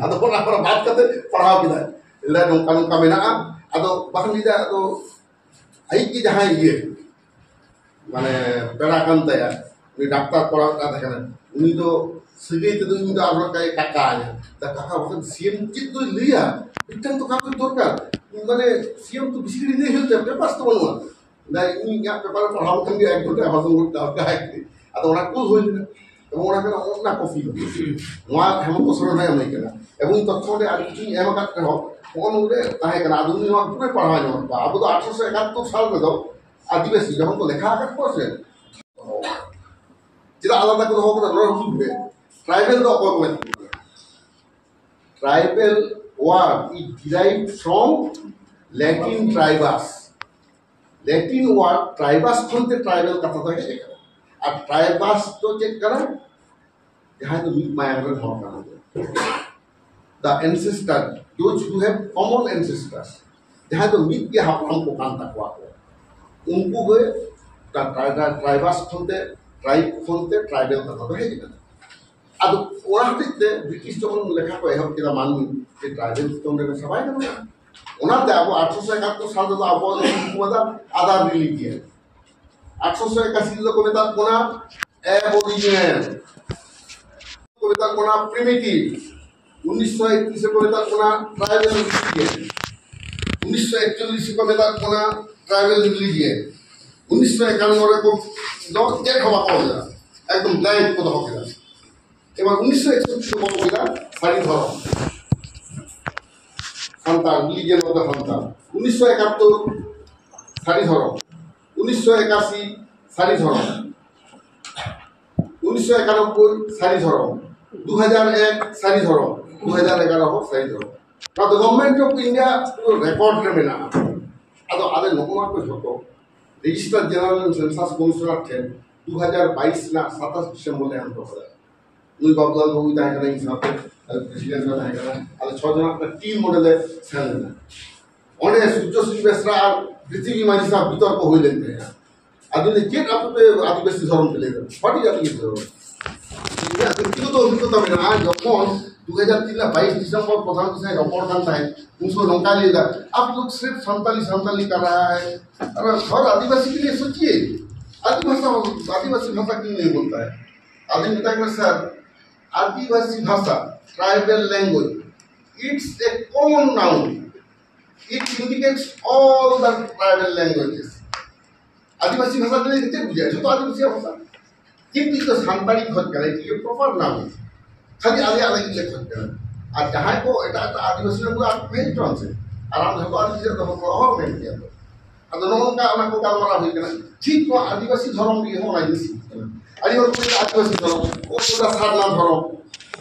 ᱟᱫᱚ ᱚᱱᱟ ᱠᱚᱨᱮ ᱵᱟᱫ ᱠᱟᱛᱮ ᱯᱟᱲᱦᱟᱣ ᱠᱮᱫᱟᱭ᱾ ᱞᱟᱹᱭ, ᱱᱚᱝᱠᱟ ᱱᱚᱝᱠᱟ ᱢᱮᱱᱟᱜᱼᱟ᱾ ᱟᱫᱚ ᱵᱟᱠᱷᱟᱱ ᱞᱟᱹᱭᱫᱟ, ᱟᱫᱚ ᱟᱡ ᱜᱮ ᱡᱟᱦᱟᱸᱭ ᱤᱭᱟᱹ, ᱢᱟᱱᱮ, ᱯᱮᱲᱟ ᱠᱟᱱ ᱛᱟᱭᱟ, ᱩᱱᱤ ᱰᱟᱠᱛᱟᱨ ᱠᱚᱲᱟ ᱢᱤᱫᱴᱟᱝ ᱛᱟᱦᱮᱸ ᱠᱟᱱᱟ, ᱩᱱᱤ ᱫᱚ ᱥᱟᱹᱜᱟᱹᱭ ᱛᱮᱫᱚ ᱤᱧ ᱫᱚ ᱟᱨᱦᱚᱸ ᱠᱟᱭ ᱠᱟᱠᱟ ᱟᱭᱟ᱾ ᱫᱟ ᱠᱟᱠᱟ, ᱵᱟᱠᱷᱟᱱ ᱥᱤ ᱮᱢ ᱪᱮᱫ ᱫᱚᱭ ᱞᱟᱹᱭᱟ? ᱢᱤᱫᱴᱟᱝ ᱛᱚ ᱠᱟᱜᱚᱡᱽ ᱫᱚᱨᱠᱟᱨ᱾ ᱢᱟᱱᱮ, ᱥᱤ ᱮᱢ ᱛᱚ ᱵᱮᱥᱤ ᱜᱷᱟᱹᱲᱤᱡ ᱞᱟᱹᱭ ᱦᱩᱭᱩᱜ ᱛᱟᱭᱟ, ᱯᱮᱯᱟᱨᱥ ᱛᱚ ᱵᱟᱹᱱᱩᱜᱼᱟ᱾ ᱫᱟ ᱤᱧ ᱤᱧᱟᱹᱜ ᱯᱮᱯᱟᱨ ᱯᱟᱲᱦᱟᱣ ᱠᱟᱛᱮ ᱜᱮ ᱮᱠ ᱜᱷᱚᱱᱴᱟ ᱵᱷᱟᱥᱚᱱ ᱜᱚᱫ ᱠᱟᱜᱼᱟ ᱟᱡ ᱛᱮ᱾ ᱟᱫᱚ ᱚᱱᱟ ᱠᱩᱞ ᱦᱩᱭ ᱞᱮᱱᱟ᱾ ᱮᱵᱚᱝ ᱚᱱᱟ ᱠᱟᱱᱟ ᱚᱱᱟ ᱠᱚᱯᱤ ᱱᱚᱣᱟ ᱦᱮᱢᱚᱱᱛᱚ ᱥᱚᱨᱮᱱ ᱦᱚᱸ ᱮᱢᱟᱹᱧ ᱠᱟᱱᱟ᱾ ᱮᱵᱚᱝ ᱛᱚᱛᱠᱷᱚᱱ ᱨᱮ ᱟᱨ ᱠᱤᱪᱷᱩᱧ ᱮᱢ ᱟᱠᱟᱫ ᱨᱮᱦᱚᱸ ᱦᱚᱸᱜᱼᱚ ᱱᱚᱰᱮ ᱛᱟᱦᱮᱸ ᱠᱟᱱᱟ᱾ ᱟᱫᱚ ᱩᱱᱤ ᱱᱚᱣᱟ ᱯᱩᱨᱟᱹ ᱯᱟᱲᱦᱟᱣ ᱧᱟᱢ ᱠᱚᱣᱟ᱾ ᱟᱵᱚ ᱫᱚ ᱟᱴᱷᱨᱚᱥᱚ ᱮᱠᱟᱛᱛᱳᱨ ᱥᱟᱞ ᱨᱮᱫᱚ ᱟᱹᱫᱤᱵᱟᱹᱥᱤ ᱡᱚᱠᱷᱚᱱ ᱠᱚ ᱞᱮᱠᱷᱟ ᱟᱠᱟᱫ ᱠᱚᱣᱟ ᱥᱮ, ᱪᱮᱫᱟᱜ ᱟᱞᱟᱫᱟ ᱠᱚ ᱫᱚᱦᱚ ᱠᱟᱫᱟ? ᱱᱚᱰᱮ ᱦᱩᱫᱤᱥ ᱯᱮ, ᱴᱨᱟᱭᱵᱮᱞ ᱫᱚ ᱚᱠᱚᱭ ᱠᱚ ᱢᱮᱛᱟ ᱠᱚ ᱠᱟᱱᱟ? Tribal word is derived from Latin tribus. Latin word tribus ᱠᱷᱚᱱ ᱛᱮ ᱴᱨᱟᱭᱵᱮᱞ ᱠᱟᱛᱷᱟ ᱫᱚ ᱦᱮᱡ ᱟᱠᱟᱱᱟ᱾ ᱟᱨ ᱴᱨᱟᱭᱵᱟᱥ ᱫᱚ ᱪᱮᱫ ᱠᱟᱱᱟ? ᱡᱟᱦᱟᱸᱭ ᱫᱚ ᱢᱤᱫ ᱢᱟᱭᱟᱢ ᱨᱮᱱ ᱦᱚᱲ ᱠᱟᱱᱟ ᱠᱚ᱾ The ancestor, those who have common ancestors, ᱡᱟᱦᱟᱸᱭ ᱫᱚ ᱢᱤᱫ ᱜᱮ ᱦᱟᱯᱲᱟᱢ ᱠᱚ ᱠᱟᱱ ᱛᱟᱠᱚᱣᱟ ᱠᱚ, ᱩᱱᱠᱩ ᱜᱮ ᱴᱨᱟᱭᱵᱟᱥ ᱠᱷᱚᱱ ᱛᱮ, ᱴᱨᱟᱭᱤᱵ ᱠᱷᱚᱱ ᱛᱮ ᱴᱨᱟᱭᱵᱮᱞ ᱠᱟᱛᱷᱟ ᱫᱚ ᱦᱮᱡ ᱟᱠᱟᱱᱟ᱾ ᱟᱫᱚ ᱚᱱᱟ ᱦᱚᱛᱮᱡ ᱛᱮ ᱵᱨᱤᱴᱤᱥ ᱡᱚᱠᱷᱚᱱ ᱞᱮᱠᱷᱟ ᱠᱚ ᱮᱦᱚᱵ ᱠᱮᱫᱟ ᱢᱟᱹᱱᱢᱤ, ᱡᱮ ᱴᱨᱟᱭᱵᱮᱞ ᱥᱤᱥᱴᱮᱢ ᱨᱮ ᱢᱮᱥᱟ ᱵᱟᱭ ᱜᱟᱱᱚᱜᱼᱟ᱾ ᱚᱱᱟᱛᱮ ᱟᱵᱚ ᱟᱴᱷᱨᱚᱥᱚ ᱮᱠᱟᱛᱛᱳᱨ ᱥᱟᱞ ᱨᱮᱫᱚ ᱟᱵᱚ ᱧᱩᱛᱩᱢ ᱠᱚ ᱢᱮᱛᱟ other religion᱾ ᱟᱴᱷᱨᱚᱥᱚ ᱮᱠᱟᱥᱤ ᱨᱮᱫᱚ ᱠᱚ ᱢᱮᱛᱟᱜ ᱵᱚᱱᱟ ᱮᱵᱚᱨᱤᱡᱤᱱᱟᱞ, ᱠᱚ ᱢᱮᱛᱟᱜ ᱵᱚᱱᱟ ᱯᱨᱤᱢᱤᱴᱤᱵᱷ᱾ ᱩᱱᱤᱥᱥᱚ ᱮᱠᱛᱨᱤᱥ ᱨᱮᱠᱚ ᱢᱮᱛᱟᱜ ᱵᱚᱱᱟ ᱴᱨᱟᱭᱵᱮᱞ ᱨᱤᱞᱤᱡᱤᱭᱟᱱ᱾ ᱩᱱᱤᱥᱥᱚ ᱮᱠᱪᱚᱞᱞᱤᱥ ᱨᱮᱠᱚ ᱢᱮᱛᱟᱜ ᱵᱚᱱᱟ ᱴᱨᱟᱭᱵᱮᱞ ᱨᱤᱞᱤᱡᱤᱭᱟᱱ᱾ ᱩᱱᱤᱥᱥᱚ ᱮᱠᱟᱱᱱᱚ ᱨᱮᱠᱚ ᱫᱚ ᱪᱮᱫ ᱦᱚᱸ ᱵᱟᱠᱚ ᱚᱞ ᱞᱮᱫᱟ, ᱮᱠᱫᱚᱢ ᱵᱞᱮᱝᱠ ᱠᱚ ᱫᱚᱦᱚ ᱠᱮᱫᱟ᱾ ᱮᱵᱟᱨ ᱩᱱᱤᱥᱥᱚ ᱮᱠᱥᱚᱴᱴᱤ ᱠᱚ ᱚᱞ ᱠᱮᱫᱟ ᱥᱟᱹᱨᱤ ᱫᱷᱚᱨᱚᱢ, ᱥᱟᱱᱛᱟᱲ, ᱨᱤᱞᱤᱡᱤᱭᱟᱱ ᱚᱯᱷ ᱫᱟ ᱥᱟᱱᱛᱟᱲ᱾ ᱩᱱᱤᱥᱥᱚ ᱮᱠᱟᱛᱛᱳᱨ ᱥᱟᱹᱨᱤ ᱫᱷᱚᱨᱚᱢ, ᱩᱱᱤᱥᱥᱚ ᱮᱠᱟᱥᱤ ᱥᱟᱹᱨᱤ ᱫᱷᱚᱨᱚᱢ, ᱩᱱᱤᱥᱥᱚ ᱮᱠᱟᱱᱚᱵᱵᱳᱭ ᱥᱟᱹᱨᱤ ᱫᱷᱚᱨᱚᱢ, ᱫᱩ ᱦᱟᱡᱟᱨ ᱮᱠ ᱥᱟᱹᱨᱤ ᱫᱷᱚᱨᱚᱢ, ᱫᱩ ᱦᱟᱡᱟᱨ ᱮᱜᱟᱨᱚ ᱦᱚᱸ ᱥᱟᱹᱨᱤ ᱫᱷᱚᱨᱚᱢ᱾ ᱱᱚᱣᱟ ᱫᱚ Government of India ᱯᱩᱨᱟᱹ ᱨᱮᱠᱚᱨᱰ ᱨᱮ ᱢᱮᱱᱟᱜᱼᱟ᱾ ᱟᱫᱚ ᱟᱞᱮ ᱱᱚᱜᱼᱚ ᱱᱚᱣᱟ ᱠᱚ ᱡᱷᱚᱛᱚ register general and census commissioner ᱴᱷᱮᱱ ᱫᱩ ᱦᱟᱡᱟᱨ ᱵᱟᱭᱤᱥ ᱨᱮᱱᱟᱜ ᱥᱟᱛᱟᱥ ᱰᱤᱥᱮᱢᱵᱚᱨ ᱞᱮ ᱮᱢ ᱦᱚᱴᱚ ᱠᱟᱫᱟ᱾ ᱱᱩᱭ ᱵᱟᱵᱩᱞᱟᱞ ᱵᱟᱵᱩᱭ ᱛᱟᱦᱮᱸ ᱠᱟᱱᱟ, ᱤᱧ ᱥᱟᱶᱛᱮ ᱯᱨᱮᱥᱤᱰᱮᱱᱴ ᱦᱚᱸ ᱛᱟᱦᱮᱸ ᱠᱟᱱᱟ᱾ ᱟᱞᱮ ᱪᱷᱚ ᱡᱚᱱᱟᱜ ᱢᱤᱫᱴᱟᱝ ᱴᱤᱢ ᱚᱸᱰᱮ ᱞᱮ ᱥᱮᱱ ᱞᱮᱱᱟ᱾ ᱚᱸᱰᱮ ᱥᱩᱨᱡᱚᱥᱤᱝ ᱵᱮᱥᱨᱟ ᱟᱨ ᱯᱨᱤᱛᱷᱤᱵᱤ ᱢᱟᱹᱡᱷᱤ ᱥᱟᱶ ᱵᱤᱛᱚᱨᱠᱚ ᱦᱩᱭ ᱞᱮᱱ ᱛᱟᱦᱮᱸᱜᱼᱟ᱾ ᱟᱫᱚ ᱞᱟᱹᱭ, "ᱪᱮᱫ ᱟᱯᱮ ᱯᱮ ᱟᱹᱫᱤᱵᱟᱹᱥᱤ ᱫᱷᱚᱨᱚᱢ ᱯᱮ ᱞᱟᱹᱭ ᱫᱟ? What is ᱟᱹᱫᱤᱵᱟᱹᱥᱤ ᱫᱷᱚᱨᱚᱢ?" ᱤᱧᱟᱹᱜ ᱵᱮᱠᱛᱤᱜᱚᱛᱚ ᱚᱵᱷᱤᱜᱽᱜᱚᱛᱟ ᱢᱮᱱᱟᱜᱼᱟ, ᱡᱚᱠᱷᱚᱱ ᱫᱩ ᱦᱟᱡᱟᱨ ᱛᱤᱱ ᱨᱮᱱᱟᱜ ᱵᱟᱭᱤᱥ ᱰᱤᱥᱮᱢᱵᱚᱨ ᱯᱨᱚᱫᱷᱟᱱ ᱢᱚᱱᱛᱨᱤ ᱥᱟᱶ ᱨᱚᱯᱚᱲ ᱠᱟᱱ ᱛᱟᱦᱮᱸᱫ, ᱩᱱ ᱥᱚᱢᱚᱭ ᱱᱚᱝᱠᱟ ᱞᱟᱹᱭ ᱫᱟ, "आप लोग सिर्फ संताली संताली कर रहा है, और हर आदिवासी के लिए सोचिए, आदिभाषा, आदिवासी भाषा क्यों नहीं बोलता है?" ᱟᱫᱚᱧ ᱢᱮᱛᱟᱭ ᱠᱟᱱᱟ, "Sir, ᱟᱹᱫᱤᱵᱟᱹᱥᱤ ᱵᱷᱟᱥᱟ, tribal language, it's a common noun. It indicates all the tribal languages. ᱟᱹᱫᱤᱵᱟᱹᱥᱤ ᱵᱷᱟᱥᱟ ᱛᱮ ᱪᱮᱫ ᱵᱩᱡᱷᱟᱹᱜᱼᱟ? ᱡᱚᱛᱚ ᱟᱹᱫᱤᱵᱟᱹᱥᱤᱭᱟᱜ ᱵᱷᱟᱥᱟ᱾ ᱠᱤᱱᱛᱩ ᱤᱧ ᱫᱚ ᱥᱟᱱᱛᱟᱲᱤ ᱠᱷᱚᱡᱽ ᱠᱟᱱᱟ, ᱤᱧ ᱫᱚ ᱯᱨᱚᱯᱟᱨ ᱱᱟᱢ, ᱠᱷᱟᱹᱞᱤ ᱟᱞᱮᱭᱟᱜ ᱞᱟᱹᱜᱤᱫ ᱞᱮ ᱠᱷᱚᱡᱽ ᱠᱟᱱᱟ᱾ ᱟᱨ ᱡᱟᱦᱟᱸᱭ ᱠᱚ ᱮᱴᱟᱜ ᱮᱴᱟᱜ ᱟᱹᱫᱤᱵᱟᱹᱥᱤ ᱨᱮᱱ ᱠᱚ ᱟᱨ ᱠᱚ ᱦᱮᱡ ᱦᱚᱪᱚᱣᱟᱱ ᱥᱮ, ᱟᱨ ᱟᱢ ᱡᱷᱚᱛᱚ ᱟᱹᱫᱤᱵᱟᱹᱥᱤ ᱨᱮ ᱫᱚᱦᱚ ᱠᱚ ᱚᱦᱚ ᱢᱮᱱ ᱠᱮᱭᱟ ᱛᱚ᱾ ᱟᱫᱚ ᱱᱚᱜᱼᱚ ᱱᱚᱝᱠᱟ ᱚᱱᱟ ᱠᱚ ᱜᱟᱞᱢᱟᱨᱟᱣ ᱦᱩᱭ ᱠᱟᱱᱟ᱾ ᱴᱷᱤᱠ ᱱᱚᱣᱟ ᱟᱹᱫᱤᱵᱟᱹᱥᱤ ᱫᱷᱚᱨᱚᱢ ᱨᱮᱜᱮ ᱦᱚᱸ ᱚᱱᱟ ᱡᱤᱱᱤᱥ ᱦᱩᱭᱩᱜ ᱠᱟᱱᱟ᱾ ᱟᱹᱰᱤ ᱦᱚᱲ ᱠᱚ ᱞᱟᱹᱭᱫᱟ ᱟᱹᱫᱤᱵᱟᱹᱥᱤ ᱫᱷᱚᱨᱚᱢ, ᱚᱠᱚᱭ ᱠᱚ ᱞᱟᱹᱭᱫᱟ ᱥᱟᱨᱱᱟ ᱫᱷᱚᱨᱚᱢ᱾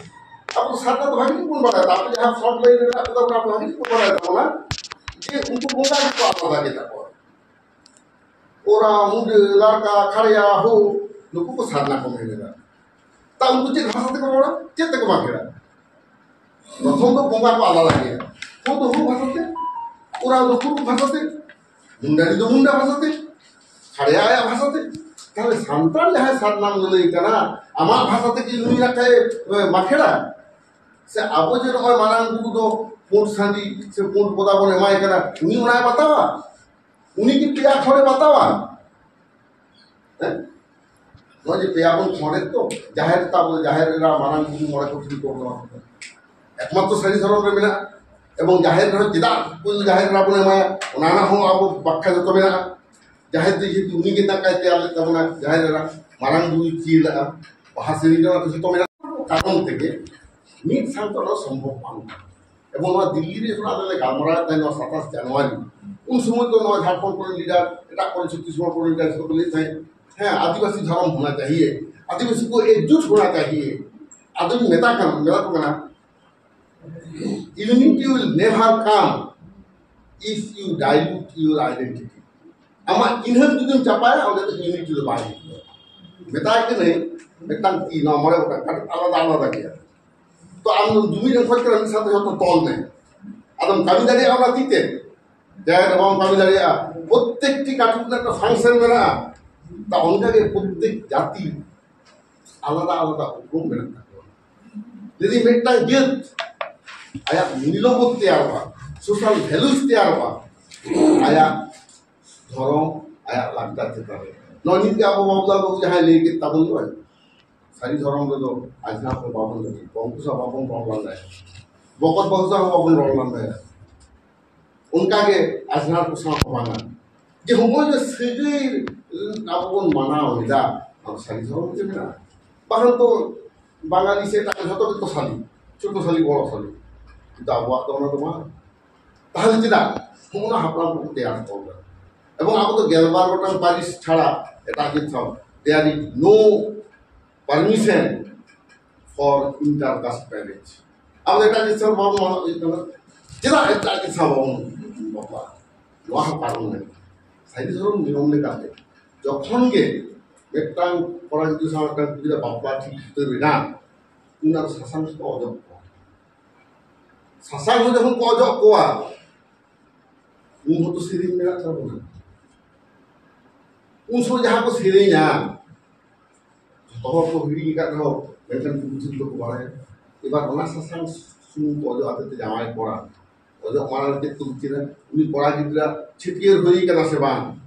ᱟᱵᱚ ᱥᱟᱨᱱᱟ ᱫᱚ ᱵᱷᱟᱜᱤ ᱜᱮᱵᱚᱱ ᱵᱟᱲᱟᱭᱟ, ᱟᱵᱚ ᱡᱟᱦᱟᱸ ᱯᱷᱨᱚᱱᱴ ᱞᱟᱭᱤᱱ ᱨᱮ ᱢᱮᱱᱟᱜ ᱠᱚᱫᱟ ᱚᱱᱟ ᱵᱷᱟᱜᱤ ᱜᱮᱠᱚ ᱵᱟᱲᱟᱭ ᱛᱟᱵᱚᱱᱟ ᱡᱮ ᱩᱱᱠᱩ ᱵᱚᱸᱜᱟ ᱜᱮᱠᱚ ᱟᱞᱟᱫᱟ ᱜᱮᱛᱟ ᱠᱚᱣᱟ᱾ ᱳᱨᱟᱣ, ᱢᱩᱰᱟᱹ, ᱞᱟᱲᱠᱟ, ᱠᱷᱟᱲᱭᱟ, ᱦᱳ, ᱱᱩᱠᱩ ᱠᱚ ᱥᱟᱨᱱᱟ ᱠᱚ ᱢᱮᱱ ᱮᱫᱟ᱾ ᱛᱟ ᱩᱱᱠᱩ ᱪᱮᱫ ᱵᱷᱟᱥᱟ ᱛᱮᱠᱚ ᱨᱚᱲᱟ? ᱪᱮᱫ ᱛᱮᱠᱚ ᱵᱟᱸᱠᱷᱮᱲᱟ? ᱯᱨᱚᱛᱷᱚᱢ ᱫᱚ ᱵᱚᱸᱜᱟ ᱠᱚ ᱟᱞᱟᱫᱟ ᱜᱮᱭᱟ᱾ ᱦᱳ ᱫᱚ ᱦᱳ ᱵᱷᱟᱥᱟ ᱛᱮ, ᱳᱨᱟᱣ ᱫᱚ ᱠᱩᱨᱩᱠ ᱵᱷᱟᱥᱟ ᱛᱮ, ᱢᱩᱱᱰᱟᱨᱤ ᱫᱚ ᱢᱩᱱᱰᱟ ᱵᱷᱟᱥᱟ ᱛᱮ, ᱠᱷᱟᱲᱭᱟ ᱟᱭᱟᱜ ᱵᱷᱟᱥᱟ ᱛᱮ᱾ ᱛᱟᱦᱞᱮ ᱥᱟᱱᱛᱟᱲ ᱡᱟᱦᱟᱸᱭ ᱥᱟᱨᱱᱟᱢ ᱞᱟᱹᱞᱟᱹᱭ ᱠᱟᱱᱟ, ᱟᱢᱟᱜ ᱵᱷᱟᱥᱟ ᱛᱮᱜᱮ ᱩᱱᱤ ᱨᱟᱠᱷᱟᱭ ᱵᱟᱸᱠᱷᱮᱲᱟ? ᱥᱮ ᱟᱵᱚ ᱡᱮ ᱱᱚᱜᱼᱚᱭ ᱢᱟᱨᱟᱝ ᱵᱩᱨᱩ ᱫᱚ ᱯᱩᱸᱰ ᱥᱟᱺᱰᱤ ᱥᱮ ᱯᱩᱸᱰ ᱵᱚᱫᱟ ᱵᱚᱱ ᱮᱢᱟᱭ ᱠᱟᱱᱟ, ᱩᱱᱤ ᱚᱱᱟᱭ ᱵᱟᱛᱟᱣᱟ? ᱩᱱᱤ ᱠᱤ ᱯᱮᱭᱟ ᱠᱷᱚᱲᱮ ᱵᱟᱛᱟᱣᱟ? ᱦᱮᱸ? ᱱᱚᱜᱼᱚᱭ ᱡᱮ ᱯᱮᱭᱟ ᱵᱚᱱ ᱠᱷᱚᱸᱰᱮᱫ ᱫᱚ, ᱡᱟᱦᱮᱨ ᱛᱟᱵᱚ, ᱡᱟᱦᱮᱨ ᱮᱨᱟ, ᱢᱟᱨᱟᱝ ᱵᱩᱨᱩ, ᱢᱚᱬᱮ ᱠᱚ ᱴᱷᱤᱠ ᱠᱚ ᱮᱢᱟ ᱠᱚ ᱠᱟᱱᱟ᱾ ᱮᱠᱢᱟᱛᱨᱚ ᱥᱟᱹᱨᱤ ᱫᱷᱚᱨᱚᱢ ᱨᱮ ᱢᱮᱱᱟᱜᱼᱟ᱾ ᱮᱵᱚᱝ ᱡᱟᱦᱮᱨ ᱨᱮᱦᱚᱸ ᱪᱮᱫᱟᱜ ᱯᱩᱭᱞᱩ ᱡᱟᱦᱮᱨ ᱮᱨᱟ ᱵᱚᱱ ᱮᱢᱟᱭᱟ, ᱚᱱᱟ ᱨᱮᱱᱟᱜ ᱦᱚᱸ ᱟᱵᱚ ᱵᱟᱠᱷᱭᱟ ᱡᱚᱛᱚ ᱢᱮᱱᱟᱜᱼᱟ᱾ ᱡᱟᱦᱮᱨ ᱫᱚ ᱡᱮᱦᱮᱛᱩ ᱩᱱᱤ ᱜᱮ ᱫᱟᱠᱟᱭ ᱛᱮᱭᱟᱨ ᱞᱮᱫ ᱛᱟᱵᱚᱱᱟ, ᱡᱟᱦᱮᱨ ᱮᱨᱟ, ᱢᱟᱨᱟᱝ ᱵᱩᱨᱩᱭ ᱪᱤᱨ ᱞᱮᱫᱼᱟ, ᱵᱟᱦᱟ ᱥᱮᱨᱮᱧ ᱨᱮ ᱚᱱᱟ ᱠᱚ ᱡᱚᱛᱚ ᱢᱮᱱᱟᱜᱼᱟ᱾ ᱠᱟᱨᱚᱱ ᱛᱮᱜᱮ ᱢᱤᱫ ᱥᱟᱶᱛᱮ ᱚᱱᱟ ᱥᱚᱢᱵᱷᱚᱵ ᱵᱟᱝ ᱠᱟᱱᱟ᱾ ᱮᱵᱚᱝ ᱱᱚᱣᱟ ᱫᱤᱞᱞᱤ ᱨᱮ ᱡᱚᱠᱷᱚᱱ ᱟᱞᱮ ᱞᱮ ᱜᱟᱞᱢᱟᱨᱟᱣᱮᱫ ᱛᱟᱦᱮᱸᱫ ᱱᱚᱣᱟ ᱥᱟᱛᱟᱥ ᱡᱟᱱᱩᱣᱟᱨᱤ, ᱩᱱ ᱥᱚᱢᱚᱭ ᱫᱚ ᱱᱚᱣᱟ ᱡᱷᱟᱲᱠᱷᱚᱸᱰ ᱠᱚᱨᱮᱱ ᱞᱤᱰᱟᱨ, ᱮᱴᱟᱜ ᱠᱚᱨᱮ ᱪᱷᱚᱛᱛᱤᱥᱜᱚᱲ ᱠᱚᱨᱮᱱ ᱞᱤᱰᱟᱨ ᱠᱚ ᱞᱟᱹᱭᱮᱫ ᱛᱟᱦᱮᱸᱫ, ᱦᱮᱸ, ᱟᱹᱫᱤᱵᱟᱹᱥᱤ ᱫᱷᱚᱨᱚᱢ ᱦᱳᱱᱟ ᱪᱟᱦᱤᱭᱮ, ᱟᱹᱫᱤᱵᱟᱹᱥᱤ ᱠᱚ ᱮᱠᱡᱩᱴ ᱦᱳᱱᱟ ᱪᱟᱦᱤᱭᱮ᱾ ᱟᱫᱚᱧ ᱢᱮᱛᱟ ᱠᱟᱱ, ᱢᱮᱛᱟ ᱠᱚ ᱠᱟᱱᱟ, unity will never come if you dilute your identity. ᱟᱢᱟᱜ ᱪᱤᱱᱦᱟᱹ ᱡᱩᱫᱤᱢ ᱪᱟᱯᱟᱭᱟ, ᱚᱸᱰᱮ ᱫᱚ ᱤᱭᱩᱱᱤᱴᱤ ᱫᱚ ᱵᱟᱭ ᱦᱤᱡᱩᱜᱼᱟ᱾ ᱢᱮᱛᱟᱭ ᱠᱟᱹᱱᱟᱹᱧ, ᱢᱤᱫᱴᱟᱝ ᱛᱤ, ᱱᱚᱣᱟ ᱢᱚᱬᱮ ᱜᱚᱴᱟᱝ ᱠᱟᱹᱴᱤᱡ ᱟᱞᱟᱫᱟ ᱟᱞᱟᱫᱟ ᱜᱮᱭᱟ᱾ ᱛᱚ ᱟᱢ ᱫᱚ ᱡᱩᱢᱤᱫ ᱮᱢ ᱠᱷᱚᱡ ᱠᱟᱱᱟ, ᱢᱤᱫ ᱥᱟᱶᱛᱮ ᱡᱚᱛᱚ ᱛᱚᱞ ᱢᱮ᱾ ᱟᱫᱚᱢ ᱠᱟᱹᱢᱤ ᱫᱟᱲᱮᱭᱟᱜᱼᱟ ᱚᱱᱟ ᱛᱤ ᱛᱮ? ᱡᱟᱦᱮᱨ ᱨᱮ ᱵᱟᱢ ᱠᱟᱹᱢᱤ ᱫᱟᱲᱮᱭᱟᱜᱼᱟ᱾ ᱯᱨᱚᱛᱛᱮᱠᱴᱤ ᱠᱟᱹᱴᱩᱵ ᱨᱮᱱᱟᱜ ᱢᱤᱫᱴᱟᱝ ᱯᱷᱟᱝᱥᱮᱱ ᱢᱮᱱᱟᱜᱼᱟ᱾ ᱛᱟ ᱚᱱᱠᱟᱜᱮ ᱯᱨᱚᱛᱛᱮᱠ ᱡᱟᱹᱛᱤ ᱟᱞᱟᱫᱟ ᱟᱞᱟᱫᱟ ᱩᱯᱨᱩᱢ ᱢᱮᱱᱟᱜ ᱛᱟᱠᱚᱣᱟ᱾ ᱡᱩᱫᱤ ᱢᱤᱫᱴᱟᱝ ᱡᱟᱹᱛ ᱟᱭᱟᱜ ᱢᱩᱞᱞᱚᱵᱳᱫᱷ ᱛᱮᱭᱟᱨᱚᱜᱼᱟ, ᱥᱳᱥᱟᱞ ᱵᱷᱮᱞᱩᱥ ᱛᱮᱭᱟᱨᱚᱜᱼᱟ, ᱟᱭᱟᱜ ᱫᱷᱚᱨᱚᱢ, ᱟᱭᱟᱜ ᱞᱟᱠᱪᱟᱨ ᱪᱮᱛᱟᱱ ᱨᱮ᱾ ᱱᱚᱜᱼᱚᱭ ᱱᱤᱛ ᱜᱮ ᱟᱵᱚ ᱵᱟᱵᱩᱞᱟᱞ ᱵᱟᱵᱩ ᱡᱟᱦᱟᱸᱭ ᱞᱟᱹᱭ ᱠᱮᱫ ᱛᱟᱵᱚᱱ ᱫᱚ, ᱥᱟᱹᱨᱤ ᱫᱷᱚᱨᱚᱢ ᱨᱮᱫᱚ ᱟᱡᱷᱱᱟᱨ ᱠᱚ ᱵᱟᱵᱚᱱ ᱞᱟᱹᱜᱤᱫ, ᱵᱚᱝᱠᱚ ᱥᱟᱶ ᱵᱟᱵᱚᱱ ᱨᱚᱲ ᱞᱟᱸᱫᱟᱭᱟ, ᱵᱚᱠᱚᱛ ᱵᱟᱹᱦᱩ ᱥᱟᱶ ᱦᱚᱸ ᱵᱟᱵᱚᱱ ᱨᱚᱲ ᱞᱟᱸᱫᱟᱭᱟ᱾ ᱚᱱᱠᱟᱜᱮ ᱟᱡᱷᱱᱟᱨ ᱠᱚ ᱥᱟᱶ ᱦᱚᱸ ᱵᱟᱝᱟ᱾ ᱡᱮ ᱦᱚᱸᱜᱼᱚᱭ ᱡᱮ ᱥᱟᱹᱜᱟᱹᱭ ᱟᱵᱚ ᱵᱚᱱ ᱢᱟᱱᱟᱣ ᱮᱫᱟ, ᱚᱱᱟ ᱥᱟᱹᱨᱤ ᱫᱷᱚᱨᱚᱢ ᱨᱮ ᱢᱮᱱᱟᱜᱼᱟ᱾ ᱵᱟᱠᱷᱟᱱ ᱛᱚ ᱵᱟᱝᱜᱟᱞᱤ ᱥᱮ ᱮᱴᱟᱜ ᱡᱷᱚᱛᱚ ᱜᱮᱠᱚ ᱥᱟᱹᱨᱤ, ᱪᱷᱳᱴᱳ ᱥᱟᱹᱨᱤ, ᱵᱚᱲᱚ ᱥᱟᱹᱨᱤ, ᱠᱤᱱᱛᱩ ᱟᱵᱚᱣᱟᱜ ᱫᱚ ᱚᱱᱟ ᱫᱚ ᱵᱟᱝ᱾ ᱛᱟᱦᱚᱞᱮ ᱪᱮᱫᱟᱜ ᱦᱚᱸᱜᱼᱚ ᱱᱟ ᱦᱟᱯᱲᱟᱢ ᱠᱚᱠᱚ ᱛᱮᱭᱟᱨ ᱦᱚᱴᱚ ᱠᱟᱫᱟ? ᱮᱵᱚᱝ ᱟᱵᱚ ᱫᱚ ᱜᱮᱞᱵᱟᱨ ᱜᱚᱴᱟᱝ ᱯᱟᱹᱨᱤᱥ ᱪᱷᱟᱲᱟ ᱮᱴᱟᱜ ᱡᱟᱹᱛ ᱥᱟᱶ there is no permission for inter caste marriage. ᱟᱵᱚ ᱮᱴᱟᱜ ᱡᱟᱹᱛ ᱥᱟᱶ ᱵᱟᱵᱚᱱ ᱢᱟᱱᱟᱣ ᱤᱭᱟᱹ ᱠᱟᱱᱟ᱾ ᱪᱮᱫᱟᱜ ᱮᱴᱟᱜ ᱡᱟᱹᱛ ᱥᱟᱶ ᱵᱟᱵᱚᱱ ᱵᱟᱯᱞᱟᱜᱼᱟ? ᱱᱚᱣᱟ ᱦᱚᱸ ᱠᱟᱨᱚᱱ ᱢᱮᱱᱟᱜᱼᱟ᱾ ᱥᱟᱹᱨᱤ ᱫᱷᱚᱨᱚᱢ ᱱᱤᱭᱚᱢ ᱞᱮᱠᱟᱛᱮ ᱡᱚᱠᱷᱚᱱ ᱜᱮ ᱢᱤᱫᱴᱟᱝ ᱠᱚᱲᱟ ᱜᱤᱫᱽᱨᱟᱹ ᱥᱟᱶ ᱢᱤᱫᱴᱟᱝ ᱠᱩᱲᱤ ᱜᱤᱫᱽᱨᱟᱹ ᱵᱟᱯᱞᱟ ᱴᱷᱤᱠ ᱩᱛᱟᱹᱨ ᱮᱱᱟ, ᱩᱱ ᱟᱨ ᱥᱟᱥᱟᱝ ᱠᱚ ᱚᱡᱚᱜ ᱠᱚᱣᱟ᱾ ᱥᱟᱥᱟᱝ ᱦᱚᱸ ᱡᱚᱠᱷᱚᱱ ᱠᱚ ᱚᱡᱚᱜ ᱠᱚᱣᱟ, ᱩᱱ ᱦᱚᱸᱛᱚ ᱥᱮᱨᱮᱧ ᱢᱮᱱᱟᱜ ᱛᱟᱵᱚᱱᱟ᱾ ᱩᱱ ᱥᱚᱢᱚᱭ ᱡᱟᱦᱟᱸ ᱠᱚ ᱥᱮᱨᱮᱧᱟ, ᱡᱚᱛᱚ ᱦᱚᱲ ᱠᱚ ᱦᱤᱲᱤᱧ ᱟᱠᱟᱫ ᱨᱮᱦᱚᱸ, ᱢᱮᱱᱠᱷᱟᱱ ᱠᱤᱪᱷᱩ ᱠᱤᱪᱷᱩ ᱫᱚᱠᱚ ᱵᱟᱲᱟᱭᱟ᱾ ᱮᱵᱟᱨ ᱚᱱᱟ ᱥᱟᱥᱟᱝ ᱥᱩᱱᱩᱢ ᱠᱚ ᱚᱡᱚᱜ ᱟᱛᱮ ᱛᱮ ᱡᱟᱶᱟᱭ ᱠᱚᱲᱟ, ᱚᱡᱚᱜ ᱢᱟᱲᱟᱝ ᱨᱮ ᱪᱮᱫ ᱠᱚ ᱵᱤᱪᱟᱹᱨᱟ? ᱩᱱᱤ ᱠᱚᱲᱟ ᱜᱤᱫᱽᱨᱟᱹ ᱪᱷᱟᱹᱴᱭᱟᱹᱨ ᱦᱩᱭ ᱠᱟᱱᱟ ᱥᱮ ᱵᱟᱝ?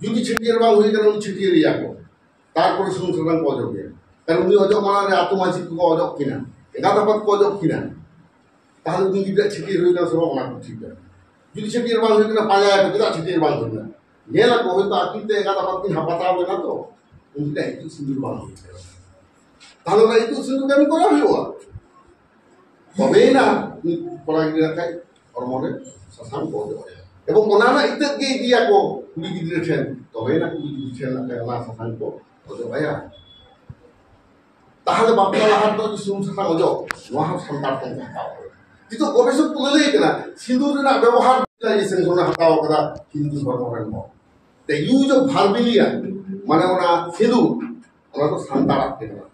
ᱡᱩᱫᱤ ᱪᱷᱟᱹᱴᱭᱟᱹᱨ ᱵᱟᱝ ᱦᱩᱭ ᱠᱟᱱᱟ, ᱩᱱᱤ ᱪᱷᱟᱹᱴᱭᱟᱹᱨ ᱮᱭᱟ ᱠᱚ, ᱛᱟᱨᱯᱚᱨᱮ ᱥᱩᱱᱩᱢ ᱥᱟᱥᱟᱝ ᱠᱚ ᱚᱡᱚᱜ ᱮᱭᱟ᱾ ᱠᱟᱨᱚᱱ ᱩᱱᱤ ᱚᱡᱚᱜ ᱢᱟᱲᱟᱝ ᱨᱮ ᱟᱹᱛᱩ ᱢᱟᱹᱡᱷᱤ ᱠᱚᱠᱚ ᱚᱡᱚᱜ ᱠᱤᱱᱟ, ᱮᱸᱜᱟᱛ ᱟᱯᱟᱛ ᱠᱚ ᱚᱡᱚᱜ ᱠᱤᱱᱟ, ᱛᱟᱦᱚᱞᱮ ᱩᱱᱤ ᱜᱤᱫᱽᱨᱟᱹ ᱪᱷᱟᱹᱴᱭᱟᱹᱨ ᱦᱩᱭ ᱠᱟᱱᱟ ᱥᱮ ᱵᱟᱝ, ᱚᱱᱟ ᱠᱚ ᱴᱷᱤᱠᱟ᱾ ᱡᱩᱫᱤ ᱪᱷᱟᱹᱴᱭᱟᱹᱨ ᱵᱟᱝ ᱦᱩᱭ ᱠᱟᱱᱟ, ᱯᱟᱸᱡᱟᱭᱟᱠᱚ ᱪᱮᱫᱟᱜ ᱪᱷᱟᱹᱴᱭᱟᱹᱨ ᱵᱟᱝ ᱦᱩᱭ ᱠᱟᱱᱟ᱾ ᱧᱮᱞ ᱟᱠᱚ ᱦᱚᱭᱛᱳ ᱟᱹᱠᱤᱱ ᱛᱮ ᱮᱸᱜᱟᱛ ᱟᱯᱟᱛ ᱠᱤᱱ ᱦᱟᱯᱟᱴᱟᱣ ᱞᱮᱱᱟ, ᱛᱚ ᱩᱱᱠᱤᱱᱟᱜ ᱤᱛᱩᱫ ᱥᱤᱸᱫᱩᱨ ᱵᱟᱝ ᱦᱩᱭ ᱠᱟᱱᱟ᱾ ᱛᱟᱦᱚᱞᱮ ᱚᱱᱟ ᱤᱛᱩᱫ ᱥᱤᱸᱫᱩᱨ ᱠᱟᱹᱢᱤ ᱠᱚᱨᱟᱣ ᱦᱩᱭᱩᱜᱼᱟ᱾ ᱛᱚᱵᱮᱭᱮᱱᱟ ᱩᱱᱤ ᱠᱚᱲᱟ ᱜᱤᱫᱽᱨᱟᱹ ᱠᱷᱟᱡ ᱦᱚᱲᱢᱚ ᱨᱮ ᱥᱟᱥᱟᱝ ᱠᱚ ᱚᱡᱚᱜ ᱟᱭᱟ᱾ ᱮᱵᱚᱝ ᱚᱱᱟ ᱨᱮᱱᱟᱜ ᱤᱛᱟᱹᱫ ᱜᱮ ᱤᱫᱤᱭᱟᱠᱚ ᱠᱩᱲᱤ ᱜᱤᱫᱽᱨᱟᱹ ᱴᱷᱮᱱ, ᱛᱚᱵᱮᱭᱮᱱᱟ ᱠᱩᱲᱤ ᱜᱤᱫᱽᱨᱟᱹ ᱴᱷᱮᱱ ᱱᱟᱜ ᱠᱷᱟᱡ ᱚᱱᱟ ᱥᱟᱥᱟᱝ ᱠᱚ ᱚᱡᱚᱜ ᱟᱭᱟ᱾ ᱛᱟᱦᱚᱞᱮ ᱵᱟᱯᱞᱟ ᱞᱟᱦᱟ ᱨᱮᱫᱚ ᱥᱩᱱᱩᱢ ᱥᱟᱥᱟᱝ ᱚᱡᱚᱜ, ᱱᱚᱣᱟ ᱦᱚᱸ ᱥᱟᱱᱛᱟᱲ ᱠᱷᱚᱱ ᱠᱚ ᱦᱟᱛᱟᱣ ᱠᱟᱫᱟ᱾ ᱱᱤᱛᱚᱜ ᱜᱚᱵᱮᱥᱚᱠ ᱠᱚ ᱞᱟᱹᱞᱟᱹᱭ ᱠᱟᱱᱟ, ᱥᱤᱸᱫᱩᱨ ᱨᱮᱱᱟᱜ ᱵᱮᱵᱚᱦᱟᱨ ᱥᱮᱱ ᱠᱷᱚᱱ ᱦᱟᱛᱟᱣ ᱠᱟᱫᱟ ᱦᱤᱱᱫᱩ ᱫᱷᱚᱨᱢᱚ ᱨᱮᱱ ᱦᱚᱲ᱾ ᱛᱮ use of vermilia, ᱢᱟᱱᱮ ᱚᱱᱟ ᱥᱤᱸᱫᱩᱨ, ᱚᱱᱟ ᱫᱚ ᱥᱟᱱᱛᱟᱲᱟᱜ ᱜᱮ ᱠᱟᱱᱟ᱾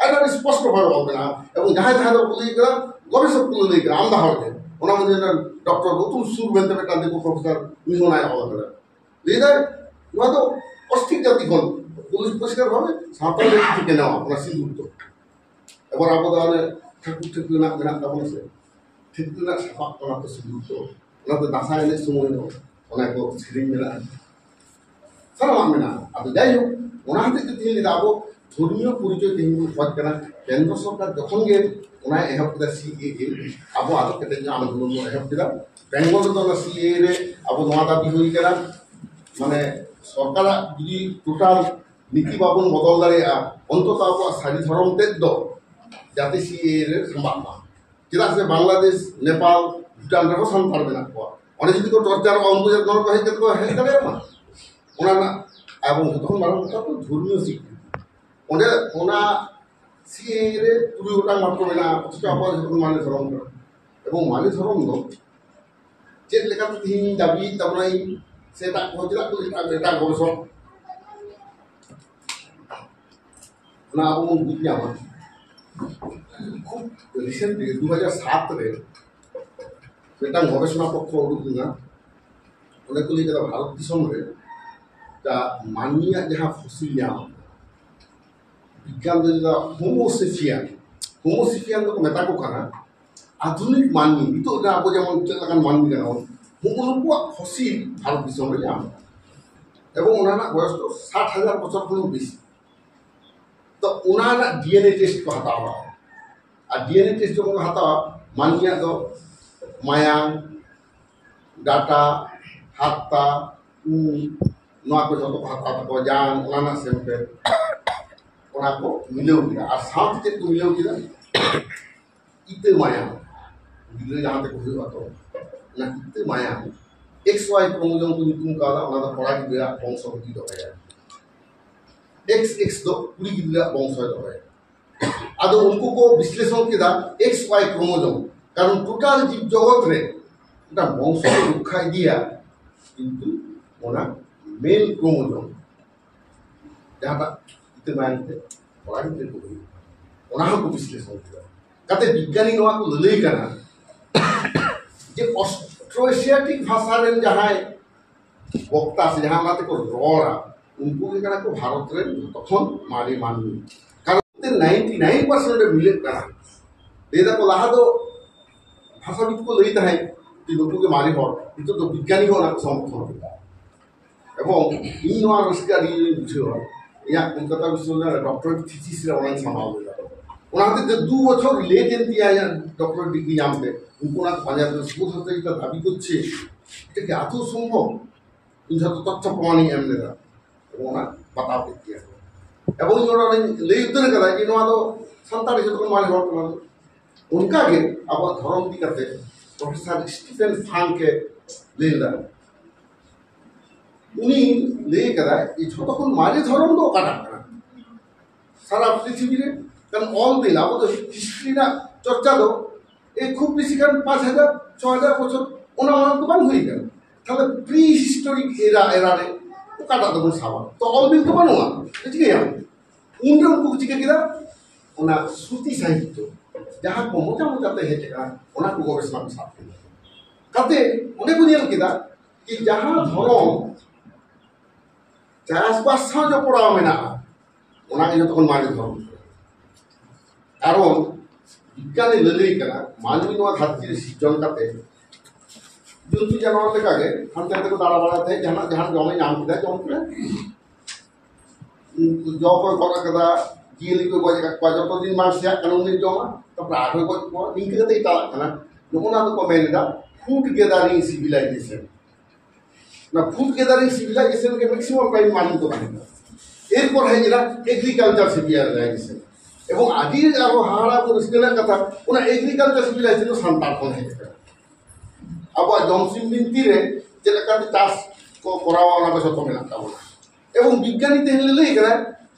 ᱟᱹᱰᱤ ᱟᱹᱰᱤ ᱥᱯᱚᱥᱴᱚ ᱵᱷᱟᱵᱮ ᱚᱞ ᱢᱮᱱᱟᱜᱼᱟ᱾ ᱮᱵᱚᱝ ᱡᱟᱦᱟᱸᱭ ᱡᱟᱦᱟᱸᱭ ᱫᱚ ᱠᱚ ᱞᱟᱹᱭ ᱠᱟᱫᱟ, ᱜᱚᱵᱮᱥᱚᱠ ᱠᱚ ᱞᱟᱹᱭ ᱠᱟᱫᱟ, ᱟᱢᱫᱟ ᱦᱚᱲ ᱜᱮ᱾ ᱚᱱᱟ ᱢᱚᱫᱽᱫᱷᱮ ᱨᱮ ᱰᱚᱠᱴᱚᱨ ᱜᱳᱛᱩᱢ ᱥᱩᱨ ᱢᱮᱱᱛᱮ ᱢᱤᱫᱴᱟᱝ ᱫᱤᱠᱩ ᱯᱨᱚᱯᱷᱮᱥᱚᱨ, ᱩᱱᱤ ᱦᱚᱸ ᱚᱱᱟᱭ ᱚᱞ ᱠᱟᱫᱟ᱾ ᱞᱟᱹᱭ ᱫᱟᱭ, ᱱᱚᱣᱟ ᱫᱚ ᱚᱥᱛᱷᱤᱠ ᱡᱟᱹᱛᱤ ᱠᱷᱚᱱ ᱯᱚᱨᱤ-, ᱯᱚᱨᱤᱥᱠᱟᱨ ᱵᱷᱟᱵᱮ ᱥᱟᱶᱛᱟ ᱡᱟᱹᱛᱤ ᱴᱷᱤᱠᱟᱹ ᱧᱟᱢᱟ, ᱚᱱᱟ ᱥᱤᱸᱫᱩᱨ ᱫᱚ᱾ ᱮᱵᱟᱨ ᱟᱵᱚ ᱫᱚ ᱚᱱᱮ ᱴᱷᱟᱹᱠᱩᱨ ᱴᱷᱟᱹᱠᱩᱨ ᱨᱮᱱᱟᱜ ᱢᱮᱱᱟᱜ ᱛᱟᱵᱚᱱᱟ ᱥᱮ, ᱴᱷᱟᱹᱠᱩᱨ ᱨᱮᱱᱟᱜ ᱥᱟᱯᱟᱵ ᱠᱟᱱᱟ ᱛᱚ ᱥᱤᱸᱫᱩᱨ ᱫᱚ᱾ ᱚᱱᱟᱛᱮ ᱫᱟᱸᱥᱟᱭ ᱮᱱᱮᱡ ᱥᱚᱢᱚᱭ ᱦᱚᱸ ᱚᱱᱟ ᱠᱚ ᱥᱮᱨᱮᱧ ᱢᱮᱱᱟᱜᱼᱟ, ᱥᱟᱱᱟᱢᱟᱜ ᱢᱮᱱᱟᱜᱼᱟ᱾ ᱟᱫᱚ ᱡᱟᱭᱦᱳᱠ, ᱚᱱᱟ ᱦᱚᱛᱮᱡ ᱛᱮ ᱛᱮᱦᱮᱧ ᱞᱟᱹᱭᱫᱟ ᱟᱵᱚ ᱫᱷᱚᱨᱢᱤᱭᱚ ᱯᱚᱨᱤᱪᱚᱭ ᱛᱮᱦᱮᱧ ᱵᱚᱱ ᱠᱷᱚᱡᱽ ᱠᱟᱱᱟ᱾ ᱠᱮᱱᱫᱨᱚ ᱥᱚᱨᱠᱟᱨ ᱡᱚᱠᱷᱚᱱ ᱜᱮ ᱚᱱᱟᱭ ᱮᱦᱚᱵ ᱠᱮᱫᱟ ᱥᱤ ᱮ ᱮ, ᱟᱵᱚ ᱟᱨᱚ ᱠᱮᱴᱮᱡ ᱧᱚᱜ ᱟᱱᱫᱳᱞᱚᱱ ᱵᱚᱱ ᱮᱦᱚᱵ ᱠᱮᱫᱟ᱾ ᱵᱮᱝᱜᱚᱞ ᱨᱮᱫᱚ ᱚᱱᱟ ᱥᱤ ᱮ ᱮ ᱨᱮ ᱟᱵᱚ ᱱᱚᱣᱟ ᱫᱟᱵᱤ ᱦᱩᱭ ᱠᱟᱱᱟ, ᱢᱟᱱᱮ ᱥᱚᱨᱠᱟᱨᱟᱜ ᱡᱩᱫᱤ ᱴᱳᱴᱟᱞ ᱱᱤᱛᱤ ᱵᱟᱵᱚᱱ ᱵᱚᱫᱚᱞ ᱫᱟᱲᱮᱭᱟᱜᱼᱟ, ᱚᱱᱛᱚᱛᱚ ᱟᱵᱚᱣᱟᱜ ᱥᱟᱹᱨᱤ ᱫᱷᱚᱨᱚᱢ ᱛᱮᱫ ᱫᱚ ᱡᱟᱛᱮ ᱥᱤ ᱮ ᱨᱮ ᱥᱟᱢᱵᱟᱜ ᱢᱟ᱾ ᱪᱮᱫᱟᱜ ᱥᱮ ᱵᱟᱝᱞᱟᱫᱮᱥ, ᱱᱮᱯᱟᱞ, ᱵᱷᱩᱴᱟᱱ ᱨᱮᱦᱚᱸ ᱥᱟᱱᱛᱟᱲ ᱢᱮᱱᱟᱜ ᱠᱚᱣᱟ᱾ ᱚᱸᱰᱮ ᱡᱩᱫᱤ ᱠᱚ ᱴᱚᱨᱪᱟᱨᱚᱜᱼᱟ, ᱩᱱᱠᱩ ᱡᱟᱛᱮ ᱱᱚᱰᱮ ᱠᱚ ᱦᱮᱡ ᱠᱟᱛᱮ ᱠᱚ ᱦᱮᱡ ᱫᱟᱲᱮᱭᱟᱜ ᱢᱟ᱾ ᱚᱱᱟ ᱨᱮᱱᱟᱜ ᱮᱵᱚᱝ ᱡᱚᱛᱚ ᱠᱷᱚᱱ ᱢᱟᱨᱟᱝ ᱠᱟᱛᱷᱟ ᱫᱚ ᱫᱷᱚᱨᱢᱤᱭᱚ ᱥᱤᱠᱠᱷᱟ᱾ ᱚᱸᱰᱮ ᱚᱱᱟ ᱥᱤ ᱮ ᱨᱮ ᱛᱩᱨᱩᱭ ᱜᱚᱴᱟᱝ ᱢᱟᱛᱨᱚ ᱢᱮᱱᱟᱜᱼᱟ, ᱚᱛᱷᱚᱪᱚ ᱟᱵᱚᱣᱟᱜ ᱡᱚᱛᱚ ᱠᱷᱚᱱ ᱢᱟᱨᱮ ᱫᱷᱚᱨᱚᱢ ᱠᱟᱱᱟ᱾ ᱮᱵᱚᱝ ᱢᱟᱨᱮ ᱫᱷᱚᱨᱚᱢ ᱫᱚ ᱪᱮᱫ ᱞᱮᱠᱟᱛᱮ ᱛᱮᱦᱮᱧ ᱫᱟᱹᱵᱤᱭᱮᱫ ᱛᱟᱵᱚᱱᱟᱭ ᱥᱮ ᱮᱴᱟᱜ ᱠᱚ ᱪᱮᱫᱟᱜ ᱠᱚ ᱮᱴᱟᱜ, ᱮᱴᱟᱜ ᱜᱚᱵᱮᱥᱚᱠ, ᱚᱱᱟ ᱟᱵᱚ ᱵᱚᱱ ᱵᱩᱡᱽ ᱧᱟᱢᱟ᱾ ᱠᱷᱩᱵ ᱨᱤᱥᱮᱱᱴᱞᱤ ᱫᱩ ᱦᱟᱡᱟᱨ ᱥᱟᱛ ᱨᱮ ᱢᱤᱫᱴᱟᱝ ᱜᱚᱵᱮᱥᱚᱱᱟ ᱯᱚᱛᱨᱚ ᱩᱰᱩᱠ ᱞᱮᱱᱟ᱾ ᱚᱸᱰᱮ ᱠᱚ ᱞᱟᱹᱭ ᱠᱮᱫᱟ ᱵᱷᱟᱨᱚᱛ ᱫᱤᱥᱚᱢ ᱨᱮ ᱡᱟ ᱢᱟᱹᱱᱢᱤᱭᱟᱜ ᱡᱟᱦᱟᱸ ᱯᱷᱚᱥᱤᱞ ᱧᱟᱢ, ᱵᱤᱜᱽᱜᱟᱱ ᱫᱚ ᱡᱮᱴᱟ ᱦᱳᱢᱳ ᱥᱮᱯᱤᱭᱟᱱ, ᱦᱳᱢᱳ ᱥᱮᱯᱤᱭᱟᱱ ᱫᱚᱠᱚ ᱢᱮᱛᱟ ᱠᱚ ᱠᱟᱱᱟ ᱟᱫᱷᱩᱱᱤᱠ ᱢᱟᱹᱱᱢᱤ, ᱱᱤᱛᱚᱜ ᱡᱟᱦᱟᱸ ᱟᱵᱚ ᱡᱮᱢᱚᱱ ᱪᱮᱫ ᱞᱮᱠᱟᱱ ᱢᱟᱹᱱᱢᱤ ᱠᱟᱱᱟ ᱵᱚᱱ, ᱦᱳᱢᱳ ᱱᱩᱠᱩᱣᱟᱜ ᱯᱷᱚᱥᱤᱞ ᱵᱷᱟᱨᱚᱛ ᱫᱤᱥᱚᱢ ᱨᱮ ᱧᱟᱢ ᱮᱵᱚᱝ ᱚᱱᱟ ᱨᱮᱱᱟᱜ ᱵᱚᱭᱚᱥ ᱫᱚ ᱥᱟᱴ ᱦᱟᱡᱟᱨ ᱵᱚᱪᱷᱚᱨ ᱠᱷᱚᱱ ᱦᱚᱸ ᱵᱮᱥᱤ᱾ ᱛᱚ ᱚᱱᱟ ᱨᱮᱱᱟᱜ ᱰᱤ ᱮᱱ ᱮ ᱴᱮᱥᱴ ᱠᱚ ᱦᱟᱛᱟᱣᱟ᱾ ᱟᱨ ᱰᱤ ᱮᱱ ᱮ ᱴᱮᱥᱴ ᱡᱚᱠᱷᱚᱱ ᱠᱚ ᱦᱟᱛᱟᱣᱟ, ᱢᱟᱹᱱᱢᱤᱭᱟᱜ ᱫᱚ ᱢᱟᱭᱟᱝ, ᱰᱟᱴᱟ, ᱦᱟᱨᱛᱟ, ᱩᱵ, ᱱᱚᱣᱟ ᱠᱚ ᱡᱚᱛᱚ ᱠᱚ ᱦᱟᱛᱟᱣ ᱛᱟᱠᱚᱣᱟ, ᱡᱟᱝ, ᱚᱱᱟ ᱨᱮᱱᱟᱜ ᱥᱮᱢᱯᱮᱞ, ᱚᱱᱟ ᱠᱚ ᱢᱤᱞᱟᱹᱣ ᱠᱮᱫᱟ᱾ ᱟᱨ ᱥᱟᱶᱛᱮ ᱪᱮᱫ ᱠᱚ ᱢᱤᱞᱟᱹᱣ ᱠᱮᱫᱟ? ᱤᱛᱟᱹ ᱢᱟᱭᱟᱢ, ᱜᱤᱫᱽᱨᱟᱹ ᱡᱟᱦᱟᱸ ᱛᱮᱠᱚ ᱦᱩᱭᱩᱜᱼᱟ ᱛᱚ, ᱚᱱᱟ ᱤᱛᱟᱹ ᱢᱟᱭᱟᱢ ᱮᱠᱥ ᱣᱟᱭ ᱠᱨᱳᱢᱳᱡᱳᱢ ᱠᱚ ᱧᱩᱛᱩᱢ ᱠᱟᱣᱫᱟ, ᱚᱱᱟ ᱫᱚ ᱠᱚᱲᱟ ᱜᱤᱫᱽᱨᱟᱹᱣᱟᱜ ᱵᱚᱝᱥᱚ ᱵᱤᱫᱷᱤ ᱫᱚᱦᱚᱭᱟ᱾ ᱮᱠᱥ ᱮᱠᱥ ᱫᱚ ᱠᱩᱲᱤ ᱜᱤᱫᱽᱨᱟᱹᱣᱟᱜ ᱵᱚᱝᱥᱚᱭ ᱫᱚᱦᱚᱭᱟ᱾ ᱟᱫᱚ ᱩᱱᱠᱩ ᱠᱚ ᱵᱤᱥᱞᱮᱥᱚᱱ ᱠᱮᱫᱟ ᱮᱠᱥ ᱣᱟᱭ ᱠᱨᱳᱢᱳᱡᱳᱢ, ᱠᱟᱨᱚᱱ ᱴᱳᱴᱟᱞ ᱡᱤᱵ ᱡᱚᱜᱚᱛ ᱨᱮ ᱢᱤᱫᱴᱟᱝ ᱵᱚᱝᱥᱚ ᱠᱚ ᱨᱚᱠᱠᱷᱟ ᱤᱫᱤᱭᱟ, ᱠᱤᱱᱛᱩ ᱚᱱᱟ ᱢᱮᱞ ᱠᱨᱳᱢᱳᱡᱳᱢ ᱡᱟᱦᱟᱸᱴᱟᱜ ᱤᱛᱟᱹ ᱢᱟᱭᱟᱢ ᱛᱮ ᱠᱚᱲᱟ ᱜᱤᱫᱽᱨᱟᱹ ᱠᱚ ᱦᱩᱭᱩᱜᱼᱟ, ᱚᱱᱟ ᱦᱚᱸᱠᱚ ᱵᱤᱥᱞᱮᱥᱚᱱ ᱠᱮᱫᱟ᱾ ᱠᱟᱛᱮ ᱵᱤᱜᱽᱜᱟᱱᱤ ᱱᱚᱣᱟ ᱠᱚ ᱞᱟᱹᱞᱟᱹᱭ ᱠᱟᱱᱟ ᱡᱮ ᱚᱥᱴᱨᱳ ᱮᱥᱤᱭᱟᱴᱤᱠ ᱵᱷᱟᱥᱟ ᱨᱮᱱ ᱡᱟᱦᱟᱸᱭ ᱵᱚᱠᱛᱟ ᱥᱮ ᱡᱟᱦᱟᱸ ᱚᱱᱟ ᱛᱮᱠᱚ ᱨᱚᱲᱟ, ᱩᱱᱠᱩ ᱜᱮ ᱠᱟᱱᱟ ᱠᱚ ᱵᱷᱟᱨᱚᱛ ᱨᱮᱱ ᱡᱚᱛᱚ ᱠᱷᱚᱱ ᱢᱟᱨᱮ ᱢᱟᱹᱱᱢᱤ᱾ ᱠᱟᱨᱚᱱ ᱛᱮ ᱱᱟᱭᱤᱱᱴᱤ ᱱᱟᱭᱤᱱ ᱯᱟᱨᱥᱮᱱᱴ ᱨᱮ ᱢᱤᱞᱟᱹᱜ ᱠᱟᱱᱟ᱾ ᱞᱟᱹᱭ ᱫᱟᱠᱚ ᱞᱟᱦᱟ ᱫᱚ ᱵᱷᱟᱥᱟᱵᱤᱫ ᱠᱚ ᱞᱟᱹᱭ ᱛᱟᱦᱮᱸᱫ ᱡᱮ ᱱᱩᱠᱩ ᱜᱮ ᱢᱟᱨᱮ ᱦᱚᱲ, ᱱᱤᱛᱚᱜ ᱫᱚ ᱵᱤᱜᱽᱜᱟᱱᱤ ᱦᱚᱸ ᱚᱱᱟ ᱠᱚ ᱥᱚᱢᱚᱨᱛᱷᱚᱱ ᱠᱮᱫᱟ᱾ ᱮᱵᱚᱝ ᱤᱧ ᱱᱚᱣᱟ ᱨᱟᱹᱥᱠᱟᱹ ᱟᱹᱰᱤ ᱡᱳᱨᱤᱧ ᱵᱩᱡᱷᱟᱹᱣᱟ᱾ ᱤᱧᱟᱹᱜ ᱠᱳᱞᱠᱟᱛᱟ ᱵᱤᱥᱥᱚᱵᱤᱫᱽᱫᱟᱞᱚᱭ ᱨᱮ ᱰᱚᱠᱴᱚᱨᱮᱴ ᱛᱷᱤᱥᱤᱥ ᱨᱮ ᱚᱱᱟᱧ ᱥᱟᱢᱵᱟᱣ ᱞᱮᱫᱟ᱾ ᱚᱱᱟ ᱦᱚᱛᱮᱡ ᱛᱮ ᱫᱩ ᱵᱚᱪᱷᱚᱨ ᱞᱮᱴ ᱮᱱ ᱛᱤᱧᱟ ᱤᱧᱟᱹᱜ ᱰᱚᱠᱴᱚᱨᱮᱴ ᱰᱤᱜᱽᱨᱤ ᱧᱟᱢ ᱛᱮ᱾ ᱩᱱᱠᱩ ᱚᱱᱟ ᱠᱚ ᱯᱟᱸᱡᱟ ᱛᱮ ᱥᱩᱵᱳᱫᱷ ᱦᱟᱸᱥᱫᱟ ᱡᱮᱴᱟ ᱫᱟᱵᱤ ᱠᱚᱨᱪᱷᱮ, এটা কি আদৌ সম্ভব? ᱤᱧ ᱡᱷᱚᱛᱚ ᱛᱚᱛᱛᱷᱚ ᱯᱨᱚᱢᱟᱱᱤᱧ ᱮᱢ ᱞᱮᱫᱟ, ᱮᱵᱚᱝ ᱚᱱᱟ ᱵᱟᱛᱟᱣ ᱠᱮᱫ ᱜᱮᱭᱟ ᱠᱚ᱾ ᱮᱵᱚᱝ ᱤᱧ ᱚᱱᱟ ᱨᱮᱧ ᱞᱟᱹᱭ ᱩᱛᱟᱹᱨ ᱠᱟᱫᱟ ᱡᱮ ᱱᱚᱣᱟ ᱫᱚ ᱥᱟᱱᱛᱟᱲ ᱡᱷᱚᱛᱚ ᱠᱷᱚᱱ ᱢᱟᱨᱮ ᱦᱚᱲ ᱠᱟᱱᱟ᱾ ᱚᱱᱠᱟᱜᱮ ᱟᱵᱚᱣᱟᱜ ᱫᱷᱚᱨᱚᱢ ᱤᱫᱤ ᱠᱟᱛᱮ ᱯᱨᱚᱯᱷᱮᱥᱚᱨ ᱥᱴᱤᱯᱷᱮᱱ ᱯᱷᱟᱝᱠ ᱮ ᱞᱟᱹᱭ ᱞᱮᱫᱟ᱾ ᱩᱱᱤ ᱞᱟᱹᱭ ᱠᱟᱫᱟᱭ ᱡᱮ ᱡᱷᱚᱛᱚ ᱠᱷᱚᱱ ᱢᱟᱨᱮ ᱫᱷᱚᱨᱚᱢ ᱫᱚ ᱚᱠᱟᱴᱟᱜ ᱠᱟᱱᱟ ᱥᱟᱨᱟ ᱯᱨᱤᱛᱷᱤᱵᱤ ᱨᱮ? ᱠᱟᱨᱚᱱ ᱚᱞ ᱵᱤᱞ, ᱟᱵᱚ ᱫᱚ ᱦᱤᱥᱴᱨᱤ ᱨᱮᱱᱟᱜ ᱪᱚᱨᱪᱟ ᱫᱚ ᱮᱭ ᱠᱷᱩᱵ ᱵᱮᱥᱤ ᱠᱷᱟᱱ ᱯᱟᱸᱪ ᱦᱟᱡᱟᱨ ᱪᱷᱚ ᱦᱟᱡᱟᱨ ᱵᱚᱪᱷᱚᱨ, ᱚᱱᱟ ᱢᱟᱲᱟᱝ ᱫᱚ ᱵᱟᱝ ᱦᱩᱭ ᱠᱟᱱᱟ᱾ ᱛᱟᱦᱞᱮ ᱯᱨᱤ ᱦᱤᱥᱴᱳᱨᱤᱠ ᱮᱨᱟ ᱮᱨᱟ ᱨᱮ ᱚᱠᱟᱴᱟᱜ ᱫᱚᱵᱚᱱ ᱥᱟᱵᱟ? ᱛᱚ ᱚᱞ ᱵᱤᱞ ᱫᱚ ᱵᱟᱹᱱᱩᱜᱼᱟ, ᱛᱚ ᱪᱤᱠᱟᱹᱭᱟᱢ? ᱩᱱᱨᱮ ᱩᱱᱠᱩ ᱠᱚ ᱪᱤᱠᱟᱹ ᱠᱮᱫᱟ? ᱚᱱᱟ ᱥᱨᱩᱛᱤ ᱥᱟᱦᱤᱛᱛᱚ ᱡᱟᱦᱟᱸ ᱠᱚ ᱢᱚᱪᱟ ᱢᱚᱪᱟᱛᱮ ᱦᱮᱡ ᱟᱠᱟᱱᱟ, ᱚᱱᱟ ᱠᱚ ᱜᱚᱵᱮᱥᱚᱱᱟ ᱠᱚ ᱥᱟᱵ ᱠᱮᱫᱟ᱾ ᱠᱟᱛᱮ ᱚᱸᱰᱮ ᱠᱚ ᱧᱮᱞ ᱠᱮᱫᱟ ᱡᱮ ᱡᱟᱦᱟᱸ ᱫᱷᱚᱨᱚᱢ ᱪᱟᱥᱵᱟᱥ ᱥᱟᱶ ᱡᱚᱯᱲᱟᱣ ᱢᱮᱱᱟᱜᱼᱟ, ᱚᱱᱟ ᱜᱮ ᱡᱚᱛᱚ ᱠᱷᱚᱱ ᱢᱟᱨᱮ ᱫᱷᱚᱨᱚᱢ᱾ ᱠᱟᱨᱚᱱ ᱵᱤᱜᱽᱜᱟᱱᱤ ᱞᱟᱹᱞᱟᱹᱭ ᱠᱟᱱᱟ, ᱢᱟᱹᱱᱢᱤ ᱱᱚᱣᱟ ᱫᱷᱟᱹᱨᱛᱤ ᱨᱮ ᱥᱤᱨᱡᱚᱱ ᱠᱟᱛᱮ ᱡᱚᱱᱛᱩ ᱡᱟᱱᱣᱟᱨ ᱞᱮᱠᱟᱜᱮ ᱦᱟᱱᱛᱮ ᱱᱟᱛᱮ ᱠᱚ ᱫᱟᱬᱟ ᱵᱟᱲᱟᱭ ᱛᱟᱦᱮᱸᱫ, ᱡᱟᱦᱟᱱᱟᱜ ᱡᱟᱦᱟᱱ ᱡᱚᱢᱮ ᱧᱟᱢ ᱠᱮᱫᱟ, ᱡᱚᱢ ᱠᱮᱫᱟ᱾ ᱡᱚ ᱠᱚᱭ ᱜᱚᱫ ᱟᱠᱟᱫᱟ, ᱡᱤᱭᱟᱹᱞᱤ ᱠᱚᱭ ᱜᱚᱡ ᱟᱠᱟᱫ ᱠᱚᱣᱟ, ᱡᱚᱛᱚ ᱫᱤᱱ ᱵᱟᱝ ᱥᱮᱭᱟᱜ ᱠᱟᱱᱟ ᱩᱱᱤ ᱡᱚᱢᱟ, ᱛᱟᱨᱯᱚᱨᱮ ᱟᱨᱦᱚᱸᱭ ᱜᱚᱡ ᱠᱚᱣᱟ, ᱱᱤᱝᱠᱟᱹ ᱠᱟᱛᱮ ᱪᱟᱞᱟᱜ ᱠᱟᱱᱟ᱾ ᱱᱚᱜᱼᱚ ᱱᱟ ᱫᱚᱠᱚ ᱢᱮᱱ ᱮᱫᱟ ᱯᱷᱩᱰ ᱜᱮᱫᱟᱨᱤᱝ ᱥᱤᱵᱤᱞᱟᱭᱡᱮᱥᱚᱱ᱾ ᱚᱱᱟ ᱯᱷᱩᱰ ᱜᱮᱫᱟᱨᱤᱝ ᱥᱤᱵᱤᱞᱟᱭᱡᱮᱥᱚᱱ ᱜᱮ ᱢᱮᱠᱥᱤᱢᱟᱢ ᱴᱟᱭᱤᱢ ᱢᱟᱹᱱᱢᱤ ᱠᱚ ᱛᱟᱦᱮᱸ ᱠᱟᱱᱟ᱾ ᱮᱨᱯᱚᱨ ᱦᱮᱡ ᱮᱱᱟ ᱮᱜᱽᱨᱤᱠᱟᱞᱪᱟᱨ ᱥᱤᱵᱤᱞᱟᱭᱡᱮᱥᱚᱱ᱾ ᱮᱵᱚᱝ ᱟᱹᱰᱤ ᱟᱨᱦᱚᱸ ᱦᱟᱦᱟᱲᱟ ᱠᱚ ᱨᱟᱹᱥᱠᱟᱹ ᱨᱮᱱᱟᱜ ᱠᱟᱛᱷᱟ, ᱚᱱᱟ ᱮᱜᱽᱨᱤᱠᱟᱞᱪᱟᱨ ᱥᱤᱵᱤᱞᱟᱭᱡᱮᱥᱚᱱ ᱫᱚ ᱥᱟᱱᱛᱟᱲ ᱠᱷᱚᱱ ᱦᱮᱡ ᱟᱠᱟᱱᱟ᱾ ᱟᱵᱚᱣᱟᱜ ᱡᱚᱢ ᱥᱤᱢ ᱵᱤᱱᱛᱤ ᱨᱮ ᱪᱮᱫ ᱞᱮᱠᱟᱛᱮ ᱪᱟᱥ ᱠᱚ ᱠᱚᱨᱟᱣᱟ, ᱚᱱᱟ ᱠᱚ ᱡᱷᱚᱛᱚ ᱢᱮᱱᱟᱜ ᱛᱟᱵᱚᱱᱟ᱾ ᱮᱵᱚᱝ ᱵᱤᱜᱽᱜᱟᱱᱤ ᱛᱮᱦᱮᱧ ᱞᱮ ᱞᱟᱹᱭ ᱠᱟᱱᱟ,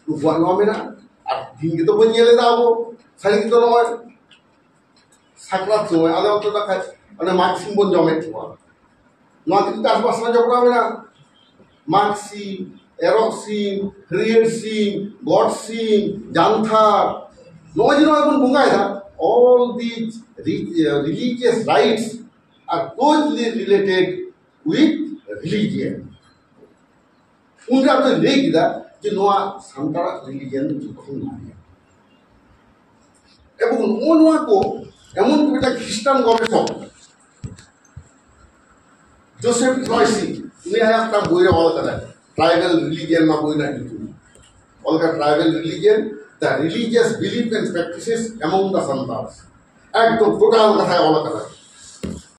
ᱱᱩᱠᱩᱣᱟᱜ ᱱᱚᱣᱟ ᱢᱮᱱᱟᱜᱼᱟ᱾ ᱟᱨ ᱫᱤᱱ ᱜᱮᱛᱚ ᱵᱚᱱ ᱧᱮᱞ ᱮᱫᱟ ᱟᱵᱚ, ᱥᱟᱹᱨᱤ ᱜᱮᱛᱚ ᱱᱚᱜᱼᱚᱭ ᱥᱟᱠᱨᱟᱛ ᱥᱚᱢᱚᱭ ᱟᱞᱮ ᱚᱱᱛᱮ ᱫᱚ ᱠᱷᱟᱡ ᱚᱱᱮ ᱢᱟᱜᱽ ᱥᱤᱢ ᱵᱚᱱ ᱡᱚᱢᱮᱫ ᱠᱚᱣᱟ᱾ ᱱᱚᱣᱟ ᱠᱤᱱᱛᱩ ᱪᱟᱥᱵᱟᱥ ᱥᱟᱶ ᱡᱚᱯᱲᱟᱣ ᱢᱮᱱᱟᱜᱼᱟ᱾ ᱢᱟᱜᱽ ᱥᱤᱢ, ᱮᱨᱚᱜ ᱥᱤᱢ, ᱦᱟᱹᱨᱭᱟᱹᱲ ᱥᱤᱢ, ᱜᱚᱰ ᱥᱤᱢ, ᱡᱟᱱᱛᱷᱟᱲ, ᱱᱚᱜᱼᱚᱭ ᱡᱮ ᱱᱚᱣᱟ ᱵᱚᱱ ᱵᱚᱸᱜᱟᱭᱮᱫᱟ, all these re-, religious rites are closely related with religion. ᱩᱱᱨᱮ ᱟᱫᱚᱭ ᱞᱟᱹᱭ ᱠᱮᱫᱟ ᱡᱮ ᱱᱚᱣᱟ ᱥᱟᱱᱛᱟᱲᱟᱜ ᱨᱤᱞᱤᱡᱤᱭᱟᱱ ᱫᱚ ᱡᱚᱛᱚ ᱠᱷᱚᱱ ᱢᱟᱨᱮᱭᱟ᱾ ᱮᱵᱚᱝ ᱱᱚᱜᱼᱚ ᱱᱚᱣᱟ ᱠᱚ ᱮᱢᱚᱱ ᱠᱤ ᱢᱤᱫᱴᱟᱝ ᱠᱷᱨᱤᱥᱴᱟᱱ ᱜᱚᱵᱮᱥᱚᱠ ᱡᱳᱥᱮᱯᱷ ᱴᱨᱚᱭᱥᱤ, ᱩᱱᱤ ᱟᱭᱟᱜ ᱢᱤᱫᱴᱟᱝ ᱵᱳᱭ ᱨᱮ ᱚᱞ ᱠᱟᱫᱟᱭ, ᱴᱨᱟᱭᱵᱟᱞ ᱨᱤᱞᱤᱡᱤᱭᱟᱱ, ᱱᱚᱣᱟ ᱵᱳᱭ ᱨᱮᱱᱟᱜ ᱧᱩᱛᱩᱢ ᱚᱞ ᱠᱟᱫᱟ, Tribal Religion, the Religious Belief and Practices Among the Santals᱾ ᱮᱠᱫᱚᱢ ᱴᱳᱴᱟᱞ ᱠᱟᱛᱷᱟᱭ ᱚᱞ ᱠᱟᱫᱟ᱾